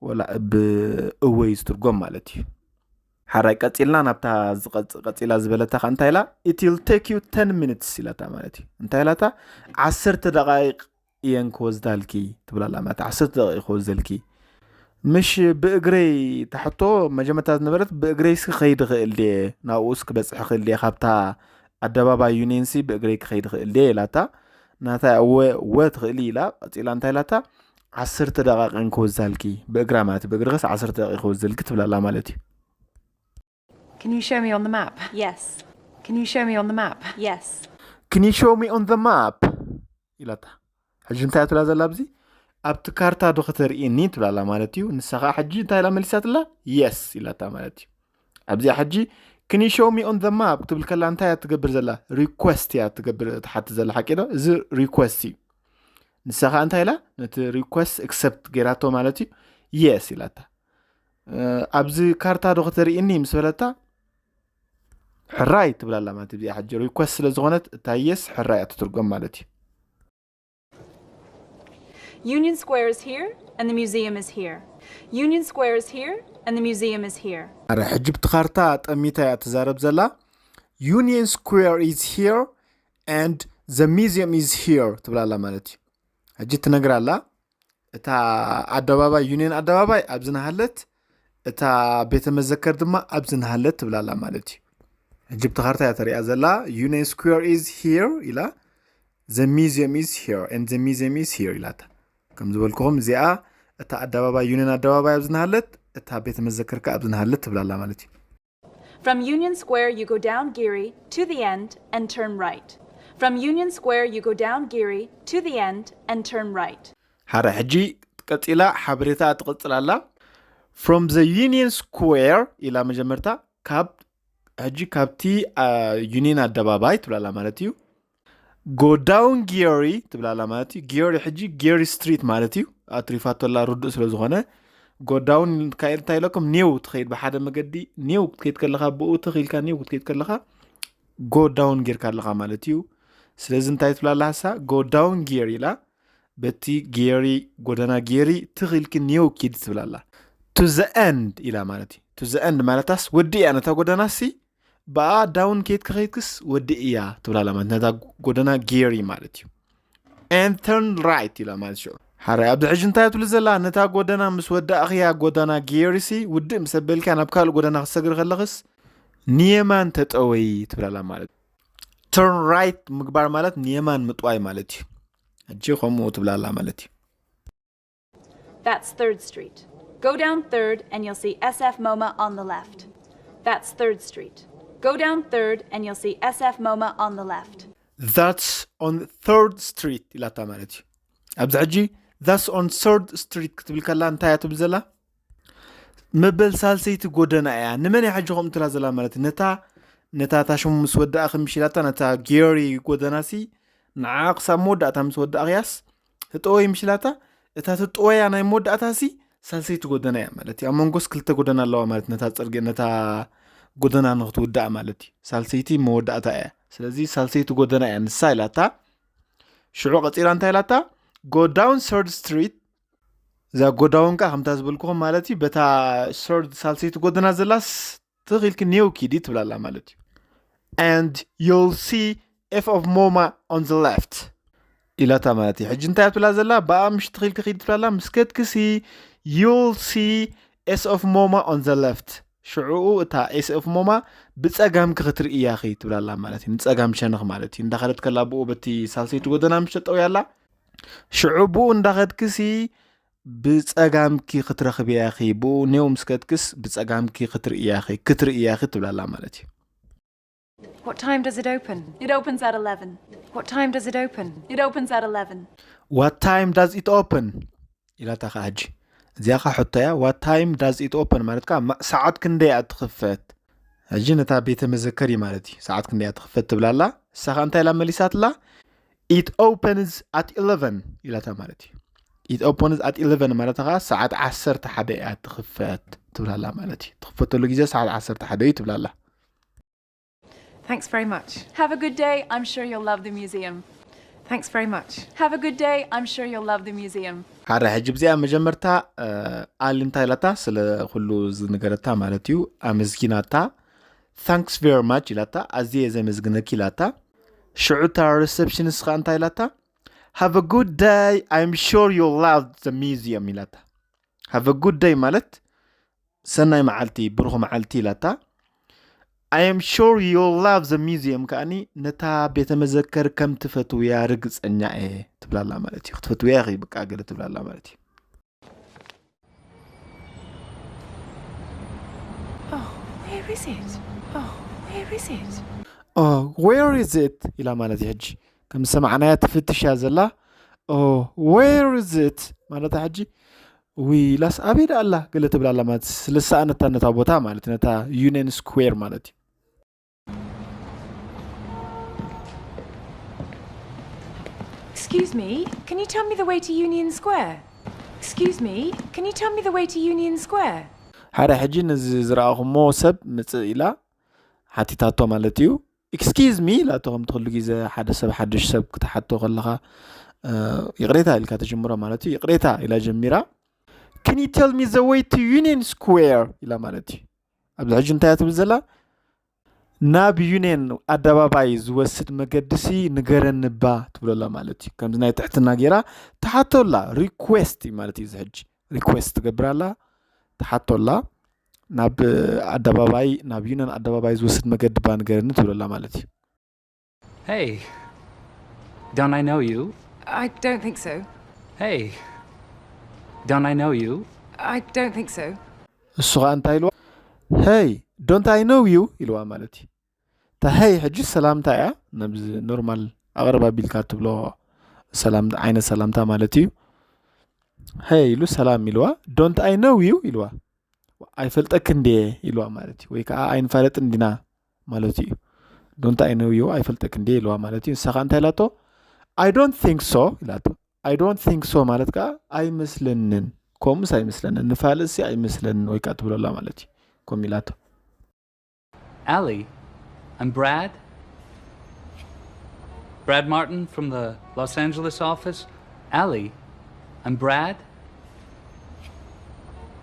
ወላ ብእወ እዩ ዝትርጎም ማለት እዩ። ሓራይ ቀፂልና ናብታ ዝቐፅ- ቀፂላ ዝበለታ ከ እንታይ ኢላ? It'll take you ten minutes ኢላታ ማለት እዩ። እንታይ ኢላታ? ዓሰርተ ደቃይቅ እየን ክወስዳልኪ ትብላላ ማለት ዓሰርተ ደቂቅ ክወስደልኪ። ምሽ ብእግረይ ታሕቶ መጀመርታ ዝነበረት ብእግረይ ሲ ከይድ ኽእል ድየ ናብኡ ስ ክበፅሕ ኽእል ድየ ካብታ ኣደባባይ ዩኒየን ሲ ብእግረይ ክኸይድ ኽእል ድየ ኢላታ። ናታ እወ እወ ትኽእሊ ኢላ ቀፂላ እንታይ ኢላታ? ዓሰርተ ደቂቅ እየን ክወስዳልኪ ብእግራ ማለት ብእግሪ ኸስ ዓሰርተ ደቂቅ ክወስደልኪ ትብላላ ማለት እዩ። Can you show me on the map? Yes. Can you show me on the map? Yes. Can you show me on the map ኢላታ። ሕጂ እንታይ ትብላ ዘላ ኣብዚ? ኣብቲ ካርታ ዶ ከተርእየኒ ትብላላ ማለት እዩ። ንሳ ከዓ ሕጂ እንታይ ኢላ መሊሳትላ? የስ ኢላታ ማለት እዩ። ኣብዚኣ ሕጂ Can you show me on the map ክትብል ከላ እንታይ እያ ትገብር ዘላ? ሪኩዌስት እያ ትገብር፣ ትሓትት ዘላ ሓቂ ዶ? እዚ ሪኩዌስት እዩ። ንሳ ከዓ እንታይ ኢላ? ነቲ ሪኩዌስት ኣክሰፕት ገይራቶ ማለት እዩ። የስ ኢላታ። ኣብዚ ካርታ ዶ ከተርእየኒ ምስ በለታ ሕራይ ትብላላ ማለት እዩ። እዚኣ ሕጂ ሪኩዌስት ስለ ዝኾነት እታ የስ ሕራይ እያ ትትርጎም ማለት እዩ። Union Square is here and the museum is here. Union Square is here and the museum is here. ኣረ ሕጂ ብቲ ካርታ ጠሚታ እያ ትዛረብ ዘላ። Union Square is here and the museum is here ትብላላ ማለት እዩ። ሕጂ ትነግራላ እታ ኣደባባይ ዩኒየን ኣደባባይ ኣብዚ ናሃለት እታ ቤተ መዘከር ድማ ኣብዚ ናሃለት ትብላላ ማለት እዩ። ሕጂ ብቲ ካርታ እያ ተሪኣ ዘላ። Union Square is here ኢላ the museum is here and the museum is here ኢላታ። ከም ዝበልኩኹም እዚኣ እታ ኣደባባይ ዩኒየን ኣደባባይ ኣብዚ ናሃለት እታ ቤተ መዘከር ከ ኣብዚ ናሃለት ትብላላ ማለት እዩ። From Union Square, you go down Geary to the end and turn right. From Union Square, you go down Geary to the end and turn right. ሓደ ሕጂ ቀፂላ ሓበሬታ ትቕፅል ኣላ። From the Union Square ኢላ መጀመርታ ካብ ሕጂ ካብቲ ዩኒየን ኣደባባይ ትብላላ ማለት እዩ። Go down Geary ትብላላ ማለት እዩ። ጌሪ ሕጂ ጌሪ ስትሪት ማለት እዩ። ኣትሪፋቶ ኣላ ርዱእ ስለ ዝኾነ ጎ ዳውን እንታይ ኢለኩም ኒው ትኸይድ ብሓደ መገዲ ኒው ክትከይድ ከለኻ ብኡ ትኽኢልካ ኒው ክትከይድ ከለኻ ጎ ዳውን ጌርካ ኣለኻ ማለት እዩ። ስለዚ እንታይ ትብላላ ሃሳ ጎ ዳውን ጌሪ ኢላ በቲ ጌሪ ጎደና ጌሪ ትኽኢልኪ ኒው ኪድ ትብላላ። To the end ኢላ ማለት እዩ። To the end ማለታስ ወዲ እያ ነታ ጎደና ሲ ብኣ ዳውን ኬት ክኸይድክስ ወዲ እያ ትብላላ ማለት ነታ ጎደና ጌሪ ማለት እዩ። And turn right ኢላ ማለት ሽዑ ሓራይ ኣብዚ ሕጂ እንታይ ትብል ዘላ ነታ ጎደና ምስ ወዳእኽያ ጎደና ጌሪ ሲ ውድእ ምስ ኣበልካ ናብ ካልእ ጎደና ክትሰግሪ ከለኽስ ንየማን ተጠወይ ትብላላ ማለት turn right ምግባር ማለት ንየማን ምጥዋይ ማለት እዩ። ሕጂ ከምኡ ትብላላ ማለት እዩ። That's third Street. Go down third and you'll see S F MoMA on the left. That's third Street. Go down third and you'll see S F MoMA on the left. That's on third Street ኢላታ ማለት እዩ። ኣብዚ ሕጂ That's on Third Street ክትብል ከላ እንታይ እያ ትብል ዘላ? መበል ሳልሰይቲ ጎደና እያ። ንመን እያ ሕጂ ከምኡ ትላ ዘላ ማለት እዩ? ነታ ነታ እታ ሽሙ ምስ ወዳእኺ ምሽ ኢላታ ነታ ጌሪ ጎደና ሲ ንዓ ክሳብ መወዳእታ ምስ ወዳእኽያስ ትጠወይ ምሽ ኢላታ። እታ ትጠወያ ናይ መወዳእታ ሲ ሳልሰይቲ ጎደና እያ ማለት እዩ። ኣብ መንጎስ ክልተ ጎደና ኣለዋ ማለት ነታ ፅርጊ ነታ ጎደና ንክትውዳእ ማለት እዩ። ሳልሰይቲ መወዳእታ እያ። ስለዚ ሳልሰይቲ ጎደና እያ ንሳ ኢላታ። ሽዑ ቀፂላ እንታይ ኢላታ? Go down Third Street። እዛ ጎዳውን ከዓ ከምታ ዝበልኩኹም ማለት እዩ። በታ ሰርድ ሳልሰይቲ ጎደና ዘላስ ትኽኢልኪ ኔው ኪዲ ትብላላ ማለት እዩ። And you'll see F of Moma on the left ኢላታ ማለት እዩ። ሕጂ እንታይ ትብላ ዘላ? ብኣ ምሽ ትኽኢልኪ ኪዲ ትብላላ። ምስ ከድክሲ you'll see S of Moma on the left። ሽዑኡ እታ S of Moma ብፀጋምኪ ክትርእያኺ ትብላላ ማለት እዩ። ንፀጋም ሸነኽ ማለት እዩ። እንዳኸደት ከላ ብኡ በቲ ሳልሰይቲ ጎደና ምሽ ተጠውያላ። ሽዑ ብኡ እንዳኸድክሲ ብፀጋምኪ ክትረኽብያ ኢኺ። ብኡ ኔው ምስ ከድክስ ብፀጋምኪ ክትርእያ ኢኺ፣ ክትርእያ ኢኺ ትብላላ ማለት እዩ። What time does it open? It opens at eleven. What time does it open? It opens at eleven. What time does it open? ኢላታ ኸዓ ሕጂ እዚኣ ኸዓ ሕቶ እያ። What time does it open ማለት ከዓ ማ- ሰዓት ክንደይ እያ ትኽፈት? ሕጂ ነታ ቤተ መዘከሪ ማለት እዩ። ሰዓት ክንደይ እያ ትኽፈት ትብላላ። እሳ ኸዓ እንታይ ኢላ መሊሳትላ? It opens at eleven ኢላታ ማለት እዩ። It opens at eleven ማለት ኸዓ ሰዓት ዓሰርተ ሓደ እያ ትኽፈት ትብላላ ማለት እዩ። ትኽፈተሉ ግዜ ሰዓት ዓሰርተ ሓደ እዩ ትብላላ። Thanks very much. Have a good day. I'm sure you'll love the museum. Thanks very much. Have a good day. I'm sure you'll love the museum. ሓደ ሕጂ ብዚኣ መጀመርታ ኣሊ እንታይ ኢላታ ስለ ኩሉ ዝነገረታ ማለት እዩ ኣመስጊናታ። Thanks very much ኢላታ። ኣዝየ ዘመስግነኪ ኢላታ። ሽዑ እታ ሪሰፕሽንስ ኸዓ እንታይ ኢላታ? Have a good day. I'm sure you'll love the museum ኢላታ። Have a good day ማለት ሰናይ መዓልቲ፣ ብሩኽ መዓልቲ ኢላታ። I am sure you'll love the museum ከኣኒ ነታ ቤተ መዘከር ከም ትፈትውያ ርግፀኛ እየ ትብላላ ማለት እዩ። ክትፈትውያ ኢኺ በቃ ገለ ትብላላ ማለት እዩ። Oh, where is it? Oh, where is it? Oh, where is it ኢላ ማለት እዩ። ሕጂ ከም ዝሰማዕናያ ትፍትሽ እያ ዘላ። Oh, where is it ማለት ሕጂ ውይ ኢላስ ኣበይ ደኣ ኣላ ገለ ትብላላ ማለት ስለ ዝሰኣነታ ነታ ቦታ ማለት ነታ ዩኒየን ስኩዌር ማለት እዩ። Excuse me, can you tell me the way to Union Square? Excuse me, can you tell me the way to Union Square? ሓደ ሕጂ ነዚ ዝረኣኹሞ ሰብ ምፅእ ኢላ ሓቲታቶ ማለት እዩ። Excuse me ኢላቶ። ከምቲ ኩሉ ግዜ ሓደ ሰብ ሓድሽ ሰብ ክትሓቶ ከለኻ እ፣ ይቕሬታ ኢልካ ትጅምሮ ማለት እዩ። ይቕሬታ ኢላ ጀሚራ። Can you tell me the way to Union Square ኢላ ማለት እዩ። ኣብዚ ሕጂ እንታይ እያ ትብል ዘላ? ናብ ዩኒየን ኣደባባይ ዝወስድ መገዲ ሲ ንገረኒ እባ ትብለላ ማለት እዩ። ከምዚ ናይ ትሕትና ገይራ ትሓቶላ። ሪኩዌስት እዩ ማለት እዩ። እዚ ሕጂ ሪኩዌስት ትገብራላ፣ ትሓቶላ። ናብ ኣደባባይ ናብ ዩኒየን ኣደባባይ ዝወስድ መገዲ እባ ንገረኒ ትብለላ ማለት እዩ። Hey, don't I know you? I don't think so. Hey, don't I know you? I don't think so. እሱ ኸዓ እንታይ ኢልዋ? Hey, don't I know you ኢልዋ ማለት እዩ። እታ ሄይ ሕጂ ሰላምታ እያ። ነብዚ ኖርማል ኣቕርባ ቢልካ ትብሎ ሰላም ዓይነት ሰላምታ ማለት እዩ። ሄይ ኢሉ ሰላም ኢልዋ። Don't I know you ኢልዋ። ኣይፈልጠክ እንድየ ኢልዋ ማለት እዩ። ወይ ከዓ ኣይንፋለጥን እንዲና ማለት እዩ። Don't I know you ኣይፈልጠክ እንድየ ኢልዋ ማለት እዩ። ንሳ ኸዓ እንታይ ኢላቶ? I don't think so ኢላቶ። I don't think so ማለት ከዓ ኣይመስለንን፣ ከምኡስ ኣይመስለንን፣ ንፋልጥሲ ኣይመስለንን ወይ ከዓ ትብለላ ማለት እዩ። ከምኡ ኢላቶ። Allie, I'm Brad. Brad Martin from the Los Angeles office. Allie, I'm Brad.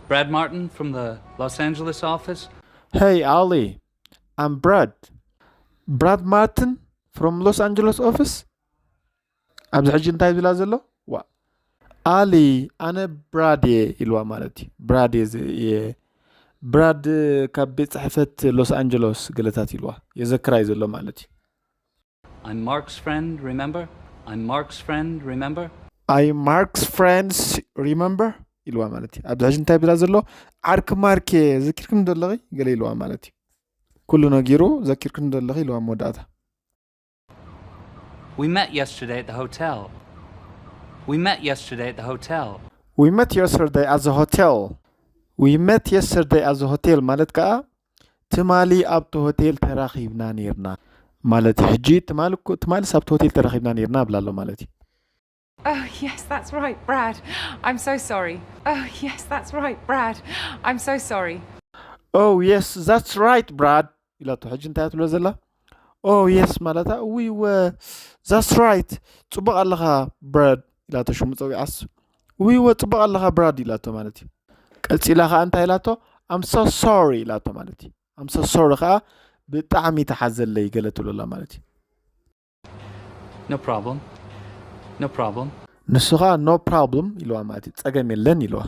Brad Martin from the Los Angeles office. Hey, Ali. I'm Brad. Brad Martin from Los Angeles office? ኣብዚ ሕጂ እንታይ ዝብላ ዘሎ? ዋ። ኣሊ፣ ኣነ ብራድ እየ ኢልዋ ማለት እዩ። ብራድ እየ ዝ- እየ። ብራድ ካብ ቤት ጽሕፈት ሎስ ኣንጀሎስ ገለታት ኢልዋ። የዘክራይ ዘሎ ማለት እዩ። I'm Mark's friend, remember? I'm Mark's friend, remember? I Mark's friends remember ኢልዋ ማለት እዩ። ኣብዚ ሕጂ እንታይ ብላ ዘሎ? ዓርኪ ማርክ እየ፣ ዘኪርክኒ ዘለኺ ገለ ኢልዋ ማለት እዩ። ኩሉ ነጊሩ ዘኪርክኒ ዘለኺ ኢልዋ መወዳእታ። We met yesterday at the hotel. We met yesterday at the hotel. We met yesterday at the hotel. We met yesterday at the hotel ማለት ከዓ ትማሊ ኣብቲ ሆቴል ተራኺብና ነይርና ማለት እዩ። ሕጂ ትማሊ እኮ- ትማሊስ ኣብቲ ሆቴል ተራኺብና ነይርና ብላ ኣሎ ማለት እዩ። Oh, yes, that's right, Brad. I'm so sorry. Oh, yes, that's right, Brad. I'm so sorry. Oh yes, that's right, Brad ኢላቶ። ሕጂ እንታይ ትብሎ ዘላ? Oh yes ማለታ እውይ ወ that's right ጽቡቕ ኣለኻ ብራድ ኢላቶ። ሽሙ ጸዊዓስ እውይ ወ ጽቡቕ ኣለኻ ብራድ ኢላቶ ማለት እዩ። ቀጺላ ከዓ እንታይ ኢላቶ? I'm so sorry ኢላቶ ማለት እዩ። I'm so sorry ከዓ ብጣዕሚ ተሓዘለይ ገለ ትብሎ ኣላ ማለት እዩ። No problem. No problem. ንሱ ከዓ no problem ኢልዋ ማለት እዩ። ጸገም የለን ኢልዋ።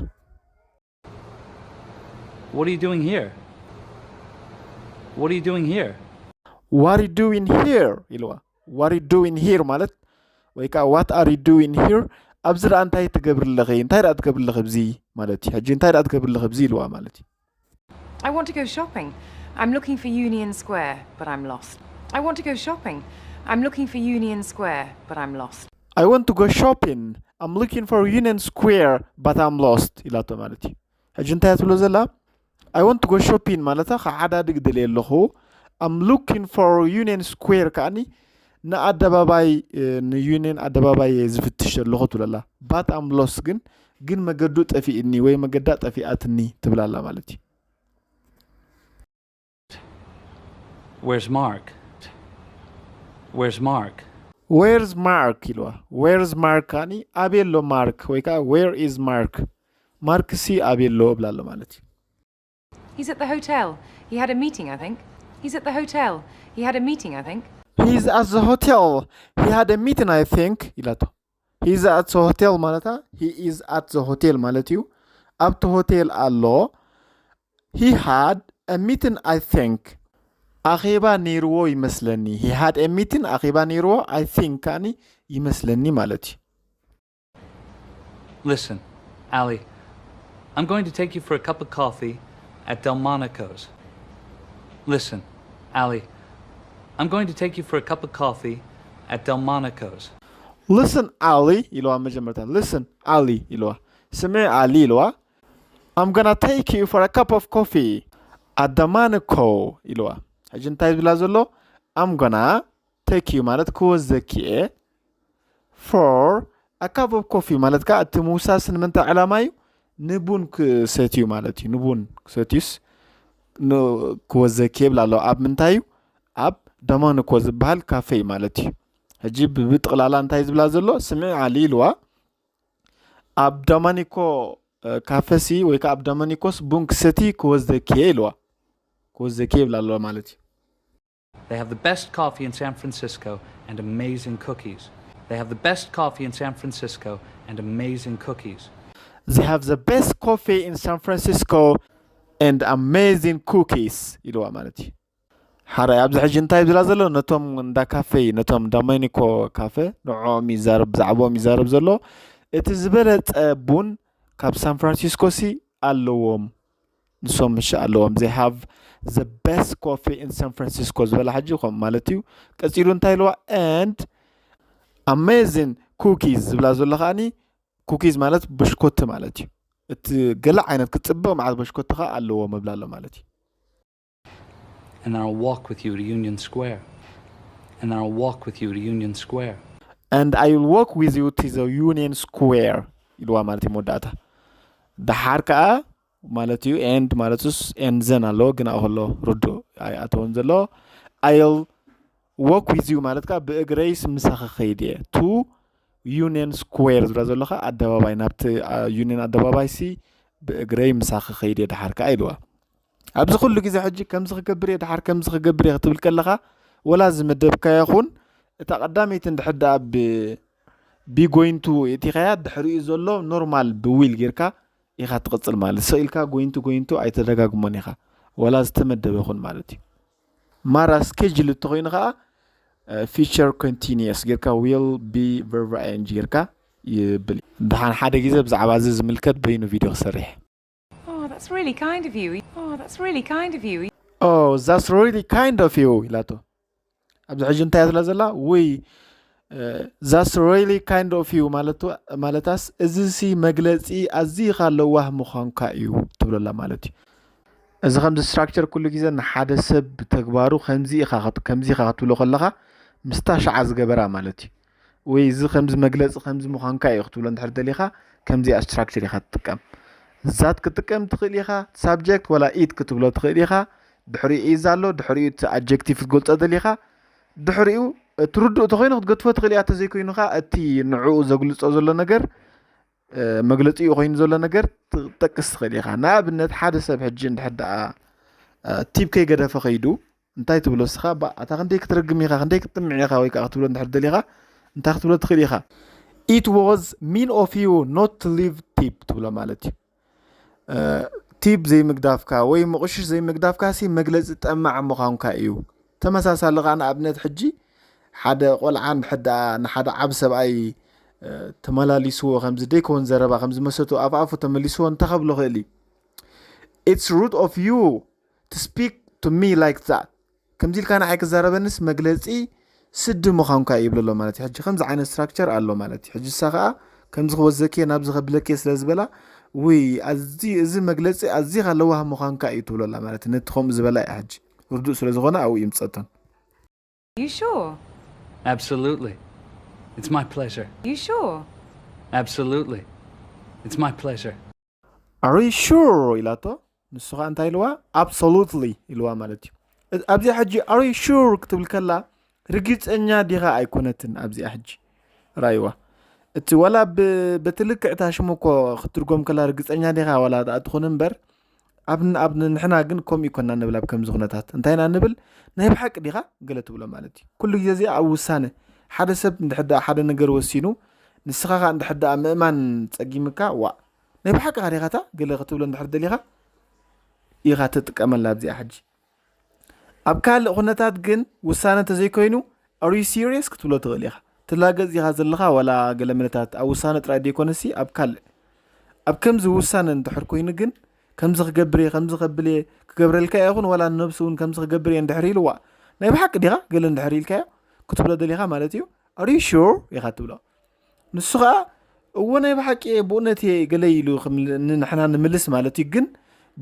What are you doing here? What are you doing here? What are you doing here ኢልዋ። What are you doing here ማለት ወይ ከዓ what are you doing here ኣብዚ ደኣ እንታይ ትገብሪ ኣለኺ? እንታይ ደኣ ትገብሪ ኣለኺ ኣብዚ ማለት እዩ። ሕጂ እንታይ ደኣ ትገብሪ ኣለኺ ኣብዚ ኢልዋ ማለት እዩ። I want to go shopping. I'm looking for Union Square, but I'm lost. I want to go shopping. I'm looking for Union Square, but I'm lost. I want to go shopping. I'm looking for Union Square, but I'm lost ኢላቶ ማለት እዩ። ሕጂ እንታይ ትብሎ ዘላ? I want to go shopping ማለታ ክዓዳድግ ደልየ ኣለኹ። I'm looking for Union Square ከዓኒ ንኣደባባይ ንዩኒየን ኣደባባይ ዝፍትሽ ዘለኹ ትብለላ። But I'm lost ግን ግን መገዱ ጠፊእኒ ወይ መገዳ ጠፊኣትኒ ትብላላ ማለት እዩ። Where's Mark? Where's Mark? Where's Mark ኢልዋ። Where's Mark ከዓኒ ኣበይ ኣሎ ማርክ ወይ ከዓ where is Mark? ማርክ ሲ ኣበይ ኣሎ ብላ ኣሎ ማለት እዩ። He's at the hotel. He had a meeting, I think. He's at the hotel. He had a meeting, I think. He's at the hotel. He had a meeting, I think ኢላቶ። He's at the hotel ማለታ he is at the hotel ማለት እዩ። ኣብቲ ሆቴል ኣሎ። He had a meeting, I think. ኣኼባ ነይርዎ ይመስለኒ። He had a meeting ኣኼባ ነይርዎ I think ከዓኒ ይመስለኒ ማለት እዩ። Listen, Allie, I'm going to take you for a cup of coffee at Delmonico's. Listen, Allie, I'm going to take you for a cup of coffee at Delmonico's. Listen, Ali ኢልዋ መጀመርታ። Listen, Ali ኢልዋ። ስምዒ ኣሊ ኢልዋ። I'm gonna take you for a cup of coffee at Delmonico ኢልዋ። ሕጂ እንታይ ዝብላ ዘሎ? I'm gonna take you ማለት ክወዘኪ እየ for a cup of coffee ማለት ከዓ እቲ ምውሳስ ንምንታይ ዕላማ እዩ? ንቡን ክሰትዩ ማለት እዩ። ንቡን ክሰትዩስ ክወዘኪ ይብላ ኣለዋ። ኣብ ምንታይ እዩ? ኣብ ደማንኮ ዝበሃል ካፌ እዩ ማለት እዩ። ሕጂ ብጥቕላላ እንታይ ዝብላ ዘሎ? ስምዒ ዓሊ ኢልዋ። ኣብ ደማኒኮ ካፈሲ ወይ ከዓ ኣብ ደማኒኮስ ቡን ክሰቲ ክወዘኪ እየ ኢልዋ። ክወዘኪ ይብላ ኣለዋ ማለት እዩ። They have the best coffee in San Francisco and amazing cookies. They have the best coffee in San Francisco and amazing cookies. They have the best coffee in San Francisco and amazing cookies ኢልዋ ማለት እዩ። ሓራይ ኣብዚ ሕጂ እንታይ ዝብላ ዘሎ ነቶም እንዳ ካፌ ነቶም ዳማይኒኮ ካፈ ንዕኦም ይዛረብ ብዛዕባኦም ይዛረብ ዘሎ። እቲ ዝበለፀ ቡን ካብ ሳን ፍራንሲስኮ ሲ ኣለዎም። ንሶም ምሽ ኣለዎም they have the best coffee in San Francisco ዝበላ ሕጂ ከም ማለት እዩ። ቀፂሉ እንታይ ኢልዋ and amazing cookies ዝብላ ዘሎ ከዓኒ cookies ማለት በሽኮቲ ማለት እዩ። እቲ ገለ ዓይነት ክፅብቕ መዓት በሽኮቲ ከዓ ኣለዎ ምብላ ኣሎ ማለት እዩ። And I'll walk with you to Union Square. And I'll walk with you to Union Square. And I will walk with you to the Union Square ኢልዋ ማለት እዩ መወዳእታ። ደሓር ከዓ ማለት እዩ and ማለትስ and then ኣለዎ ግን ኣብኡ ከሎ ርዱእ ኣይኣተወን ዘሎ። I'll walk with you ማለት ከዓ ብእግረይስ ምሳኺ ከይድ እየ to Union Square ዝብላ ዘሎ ከዓ ኣደባባይ ናብቲ ዩኒየን ኣደባባይ ሲ ብእግረይ ምሳኺ ከይድ እየ ደሓር ከዓ ኢልዋ። ኣብዚ ኩሉ ግዜ ሕጂ ከምዚ ክገብር እየ ደሓር ከምዚ ክገብር እየ ክትብል ከለኻ ወላ ዝመደብካዮ ይኹን እታ ቀዳመይቲ እንድሕር ደኣ ብ be going to እቲኻያ ድሕሪኡ ዘሎ ኖርማል ብ will ጌርካ ኢኻ ትቕፅል ማለት ስቕ ኢልካ going to going to ኣይተደጋግሞን ኢኻ ወላ ዝተመደበ ይኹን ማለት እዩ። ማራ schedule እንተኾይኑ ከዓ future continuous ጌርካ will be verb ing ጌርካ ይብል። ደሓን ሓደ ግዜ ብዛዕባ እዚ ዝምልከት በይኑ ቪድዮ ክሰርሕ። Oh, that's really kind of you. Oh, that's really kind of you. Oh, that's really kind of you ኢላቶ። ኣብዚ ሕጂ እንታይ ትብላ ዘላ? ውይ that's really kind of you ማለታስ፣ እዚ ሲ መግለፂ ኣዝኻ ለዋህ ምዃንካ እዩ ትብለላ ማለት እዩ። እዚ ከምዚ ስትራክቸር ኩሉ ግዜ ንሓደ ሰብ ብተግባሩ ከምዚ ኢኻ ክትብሎ ከለኻ ምስታ ሸዓ ዝገበራ ማለት እዩ። ወይ እዚ ከምዚ መግለፂ ከምዚ ምዃንካ እዩ ክትብሎ እንድሕር ደሊኻ ከምዚኣ ስትራክቸር ኢኻ ትጥቀም። ዛት ክትጥቀም ትኽእል ኢኻ፣ ሳብጀክት ወላ ኢት ክትብሎ ትኽእል ኢኻ። ድሕሪኡ ኢዝ ኣሎ፣ ድሕሪኡ እቲ ኣጀክቲቭ ክትገልፆ ደሊኻ፣ ድሕሪኡ ትርድኡ ተኮይኑ ክትገድፎ ትኽእል ኢኻ። ተዘይኮይኑ ኸዓ እቲ ንዕኡ ዘግልፆ ዘሎ ነገር መግለፂኡ ኮይኑ ዘሎ ነገር ትጠቅስ ትኽእል ኢኻ። ንኣብነት ሓደ ሰብ ሕጂ እንድሕር ደኣ ቲፕ ከይገደፈ ከይዱ እንታይ ትብሎ እስኻ? ባ ኣታ ክንደይ ክትረግም ኢኻ፣ ክንደይ ክትጥምዕ ኢኻ ወይ ከዓ ክትብሎ እንድሕር ደሊኻ እንታይ ክትብሎ ትኽእል ኢኻ? It was mean of you not to leave tip ትብሎ ማለት እዩ። ቲፕ ዘይምግዳፍካ ወይ ምቑሽሽ ዘይምግዳፍካ ሲ መግለፂ ጠማዕ ምዃንካ እዩ። ተመሳሳሊ ከዓ ንኣብነት ሕጂ ሓደ ቆልዓ እንድሕር ደኣ ንሓደ ዓብ ሰብኣይ ተመላሊስዎ ከምዚ ደይከውን ዘረባ ከምዚ መሰቱ ኣፍ ኣፉ ተመሊስዎ እንታይ ከብሎ ክእል እዩ? It's rude of you to speak to me like that። ከምዚ ኢልካ ንዓይ ክዛረበንስ መግለፂ ስዲ ምዃንካ ይብለሎ ማለት እዩ። ሕጂ ከምዚ ዓይነት ስትራክቸር ኣሎ ማለት እዩ። ሕጂ እሳ ከዓ ከምዚ ክወዘኪ ናብዚ ከብለኪ ስለ ዝበላ ውይ ኣዚ እዚ መግለፂ ኣዚኻ ለዋህ ምዃንካ እዩ ትብለላ ማለት እዩ። ነቲ ከምኡ ዝበላ እያ ሕጂ ርዱእ ስለ ዝኾነ ኣብኡ ይምፀቶን። You sure? Absolutely. It's my pleasure. You sure? Absolutely. It's my pleasure. Are you sure ኢላቶ። ንሱ ከዓ እንታይ ኢልዋ? Absolutely ኢልዋ ማለት እዩ። ኣብዚኣ ሕጂ are you sure ክትብል ከላ ርግፀኛ ዲኻ ኣይኮነትን። ኣብዚኣ ሕጂ ራይዋ እቲ ዋላ በቲ ልክዕታ ሽሙ እኮ ክትርጎም ከላ ርግፀኛ ዲኻ ዋላ ትኾን እምበር ኣብ ኣብ ንሕና ግን ከምኡ ይኮና ንብል ኣብ ከምዚ ኩነታት እንታይ ኢና ንብል ናይ ብሓቂ ዲኻ ገለ ትብሎ ማለት እዩ። ኩሉ ግዜ እዚኣ ኣብ ውሳነ ሓደ ሰብ እንድሕር ደኣ ሓደ ነገር ወሲኑ ንስኻ ከዓ እንድሕር ደኣ ምእማን ፀጊምካ ዋ ናይ ብሓቂ ኻ ዲኻታ ገለ ክትብሎ እንድሕር ደሊኻ ኢኻ ትጥቀመላ ኣብዚኣ ሕጂ። ኣብ ካልእ ኩነታት ግን ውሳነ እንተዘይኮይኑ are you serious ክትብሎ ትኽእል ኢኻ። ትላገጽ ኢኻ ዘለኻ ዋላ ገለ መለታት ኣብ ውሳነ ጥራይ ደይኮነሲ ኣብ ካልእ ኣብ ከምዚ ውሳነ እንድሕር ኮይኑ ግን ከምዚ ክገብር እየ ከምዚ ከብል እየ ክገብረልካ እየ ይኹን ዋላ ንነብሱ እውን ከምዚ ክገብር እየ እንድሕር ኢሉ ዋእ ናይ ብሓቂ ዲኻ ገለ እንድሕር ኢልካዮ ክትብሎ ደሊኻ ማለት እዩ። Are you sure ኢኻ ትብሎ። ንሱ ኸዓ እወ ናይ ብሓቂ እየ ብእውነት እየ ገለ ኢሉ ንሕና ንምልስ ማለት እዩ። ግን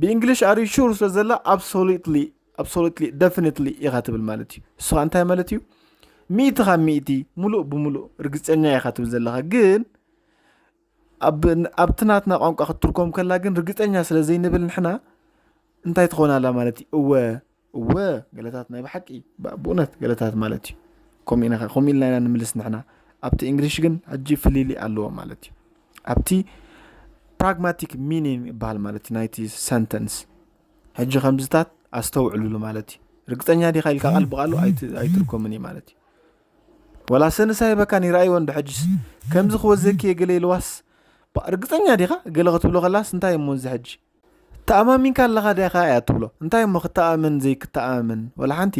ብእንግሊሽ are you sure ስለ ዘላ absolutely absolutely definitely ኢኻ ትብል ማለት እዩ። እሱ ኸዓ እንታይ ማለት እዩ? ሚእቲ ካብ ሚእቲ ሙሉእ ብሙሉእ ርግፀኛ ኢኻ ትብል ዘለኻ። ግን ኣብቲ ናትና ቋንቋ ክትትርጎም ከላ ግን ርግፀኛ ስለ ዘይንብል ንሕና እንታይ ትኾን ኣላ ማለት እዩ? እወ እወ ገለታት ናይ ብሓቂ ብእውነት ገለታት ማለት እዩ። ከምኡ ኢልና ኢና ንምልስ ንሕና። ኣብቲ እንግሊሽ ግን ሕጂ ፍልልይ ኣለዎ ማለት እዩ። ኣብቲ pragmatic meaning ይበሃል ማለት እዩ ናይቲ ሰንተንስ። ሕጂ ከምዝታት ኣስተውዕሉሉ ማለት እዩ። ርግፀኛ ዲኻ ኢልካ ቃል ብቃሉ ኣይትርጎምን እዩ ማለት እዩ። ወላ ሰንስ ኣይበካን ይረኣይዎ እንዶ ሕጅስ ከምዚ ክወዘኪ እየ ገለ ኢልዋስ ርግፀኛ ዲኻ ገለ ክትብሎ ከላስ እንታይ እሞ እዚ ሕጂ ተኣማሚንካ ኣለኻ ዲኻ እያ ትብሎ። እንታይ እሞ ክተኣምን ዘይክተኣምን ወላ ሓንቲ።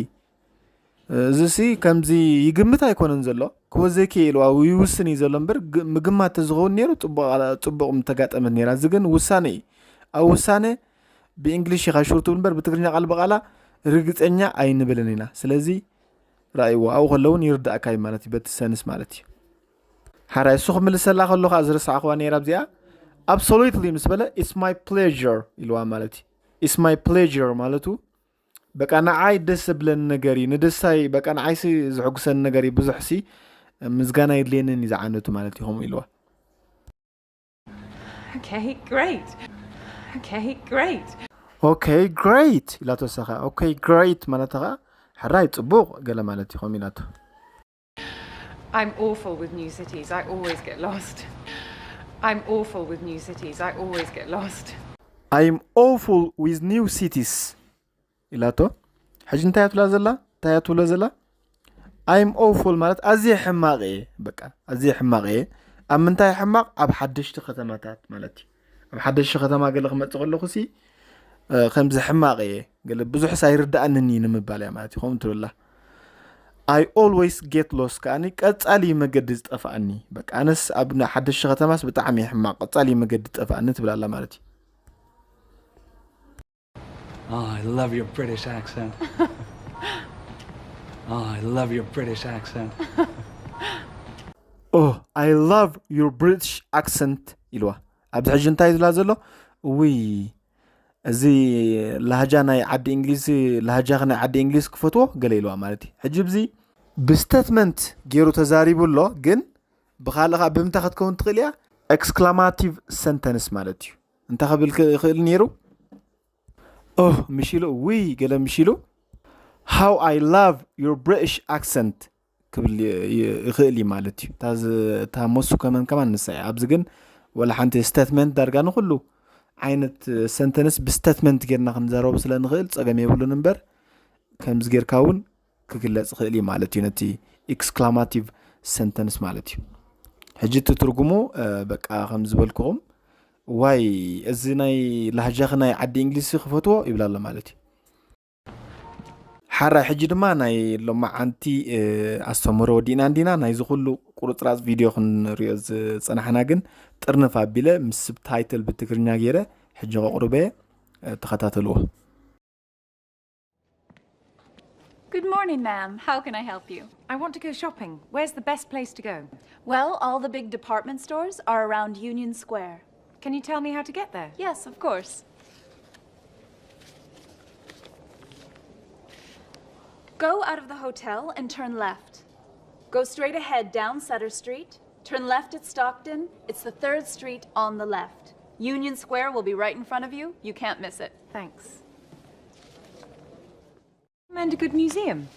እዚሲ ከምዚ ይግምት ኣይኮነን ዘሎ ክወዘኪ እየ ኢልዋ ይውስን እዩ ዘሎ እምበር ምግማት ተዝኸውን ነይሩ ፅቡቕ ምተጋጠመት ነይራ። እዚ ግን ውሳነ እዩ። ኣብ ውሳነ ብእንግሊሽ ኢኻ ሹር ትብል እምበር ብትግርኛ ቃል ብቃላ ርግፀኛ ኣይንብልን ኢና። ስለዚ ረኣይዎ ኣብኡ ከለውን ይርዳእካ እዩ ማለት እዩ በቲ ሰንስ ማለት እዩ። ሓራይ እሱ ክምልሰላ ከሎ ከዓ ዝረሳዕኽዋ ነይራ ኣብዚኣ absolutely ምስ በለ it's my pleasure ኢልዋ ማለት እዩ። It's my pleasure ማለቱ በቃ ንዓይ ደስ ዘብለኒ ነገር እዩ ንደስታይ በቃ ንዓይሲ ዝሕጉሰኒ ነገር እዩ ብዙሕሲ ምስጋና የድልየንን እዩ ዝዓነቱ ማለት እዩ ከምኡ ኢልዋ። Okay, great. Okay, great. Okay, great ኢላቶ ሰኻ። Okay, great ማለት ኸዓ ሕራይ ፅቡቕ ገለ ማለት እዩ ከምኡ ኢላቶ። I'm awful with new cities. I always get lost. I'm awful with new cities. I always get lost. I'm awful with new cities ኢላቶ። ሕጂ እንታይ እያ ትብላ ዘላ? እንታይ እያ ትብሎ ዘላ? I'm awful ማለት ኣዝየ ሕማቕ እየ። በቃ ኣዝየ ሕማቕ እየ። ኣብ ምንታይ ሕማቕ? ኣብ ሓደሽቲ ከተማታት ማለት እዩ። ኣብ ሓደሽቲ ከተማ ገለ ክመጽእ ከለኹ ሲ ከምዚ ሕማቕ እየ ገለ ብዙሕስ ኣይርድኣንን እዩ ንምባል እያ ማለት እዩ። ከምኡ ትብላ I always get lost ከኣኒ ቀጻሊ መገዲ ዝጠፍኣኒ። በቃ ኣነስ ኣብ ሓደሽቲ ከተማስ ብጣዕሚ እየ ሕማቕ ቀጻሊ መገዲ ዝጠፍኣኒ ትብላላ ማለት እዩ። Oh, I love your British accent. Oh, I love your British accent. Oh, I love your British accent ኢልዋ። ኣብዚ ሕጂ እንታይ ዝብላ ዘሎ? ውይ፣ እዚ ላህጃ ናይ ዓዲ እንግሊዝ፣ ላህጃኺ ናይ ዓዲ እንግሊዝ ክፈትዎ ገለ ኢልዋ ማለት እዩ። ሕጂ ብዚ ብስተትመንት ገይሩ ተዛሪቡ ኣሎ፣ ግን ብኻልእ ከዓ ብምንታይ ክትከውን ትኽእል እያ? ኤክስክላማቲቭ ሰንተንስ ማለት እዩ። እንታይ ክብል ክእል ነይሩ? ኦህ፣ ምሽ ኢሉ፣ ውይ፣ ገለ ምሽ ኢሉ፣ How I love your British accent ክብል ይ- ይ- ይኽእል እዩ ማለት እዩ። እታ ዝ- እታ መሱ ከመን ከማን ንሳ እያ። ኣብዚ ግን ወላ ሓንቲ ስተትመንት ዳርጋ ንኹሉ ዓይነት ሰንተንስ ብስተትመንት ጌርና ክንዛረቡ ስለ ንኽእል ጸገም የብሉን እምበር፣ ከምዚ ጌርካ እውን ክግለጽ ይኽእል እዩ ማለት እዩ። ነቲ ኤክስክላማቲቭ ሰንተንስ ማለት እዩ። ሕጂ እቲ ትርጉሙ እ፣ በቃ ከም ዝበልኩኹም፣ ዋይ፣ እዚ ናይ ላህጃኺ ናይ ዓዲ እንግሊዝ ክፈትዎ ይብላ ኣሎ ማለት እዩ። ሓራይ ሕጂ ድማ ናይ ሎማዓንቲ እ፣ ኣስተምህሮ ወዲእና እንዲና። ናይዚ ኩሉ ቁርፅራፅ ቪድዮ ክንሪኦ ዝፀናሕና ግን ጥርንፍ ኣቢለ ምስ ስብታይትል ብትግርኛ ገይረ ሕጂ ከቕርበ እ፣ ተኸታተልዎ። Good morning, ma'am. How can I help you? I want to go shopping. Where's the best place to go? Well, all the big department stores are around Union Square. Can you tell me how to get there? Yes, of course. Go out of the hotel and turn left. Go straight ahead down Sutter Street. Turn left at Stockton. It's the third street on the left. Union Square will be right in front of you. You can't miss it. Thanks. Recommend a good museum.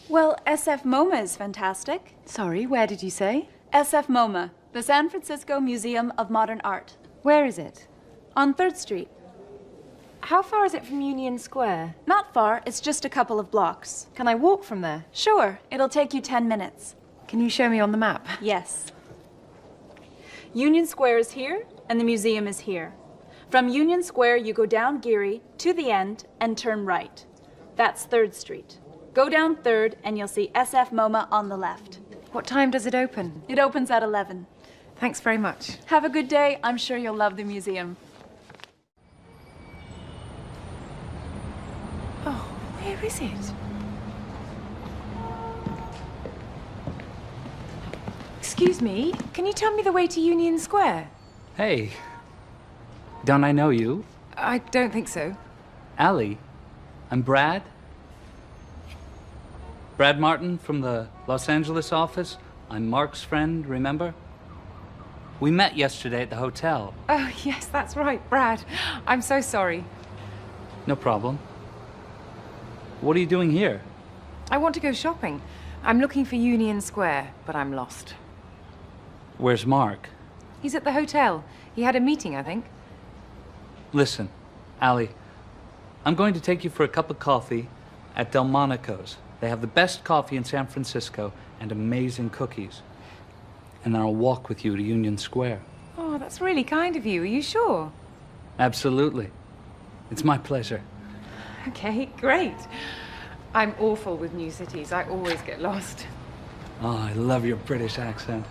Well, S F MoMA is fantastic. Sorry, where did you say? S F MoMA, the San Francisco Museum of Modern Art. Where is it? On third Street. How far is it from Union Square? Not far, it's just a couple of blocks. Can I walk from there? Sure, it'll take you ten minutes. Can you show me on the map? Yes. Union Square is here, and the museum is here. From Union Square, you go down Geary to the end and turn right. That's third Street. Go down third, and you'll see S F MoMA on the left. What time does it open? It opens at eleven. Thanks very much. Have a good day. I'm sure you'll love the museum. Oh, where is it? Excuse me, can you tell me the way to Union Square? Hey, don't I know you? I don't think so. Allie, I'm Brad. Brad Martin from the Los Angeles office. I'm Mark's friend, remember? We met yesterday at the hotel. Oh, yes, that's right, Brad. I'm so sorry. No problem. What are you doing here? I want to go shopping. I'm looking for Union Square, but I'm lost. Where's Mark? He's at the hotel. He had a meeting, I think. Listen, Allie, I'm going to take you for a cup of coffee at Delmonico's. They have the best coffee in San Francisco and amazing cookies. And then I'll walk with you to Union Square. Oh, that's really kind of you. Are you sure? Absolutely. It's my pleasure. Okay, great. I'm awful with new cities. I always get lost. Oh, I love your British accent.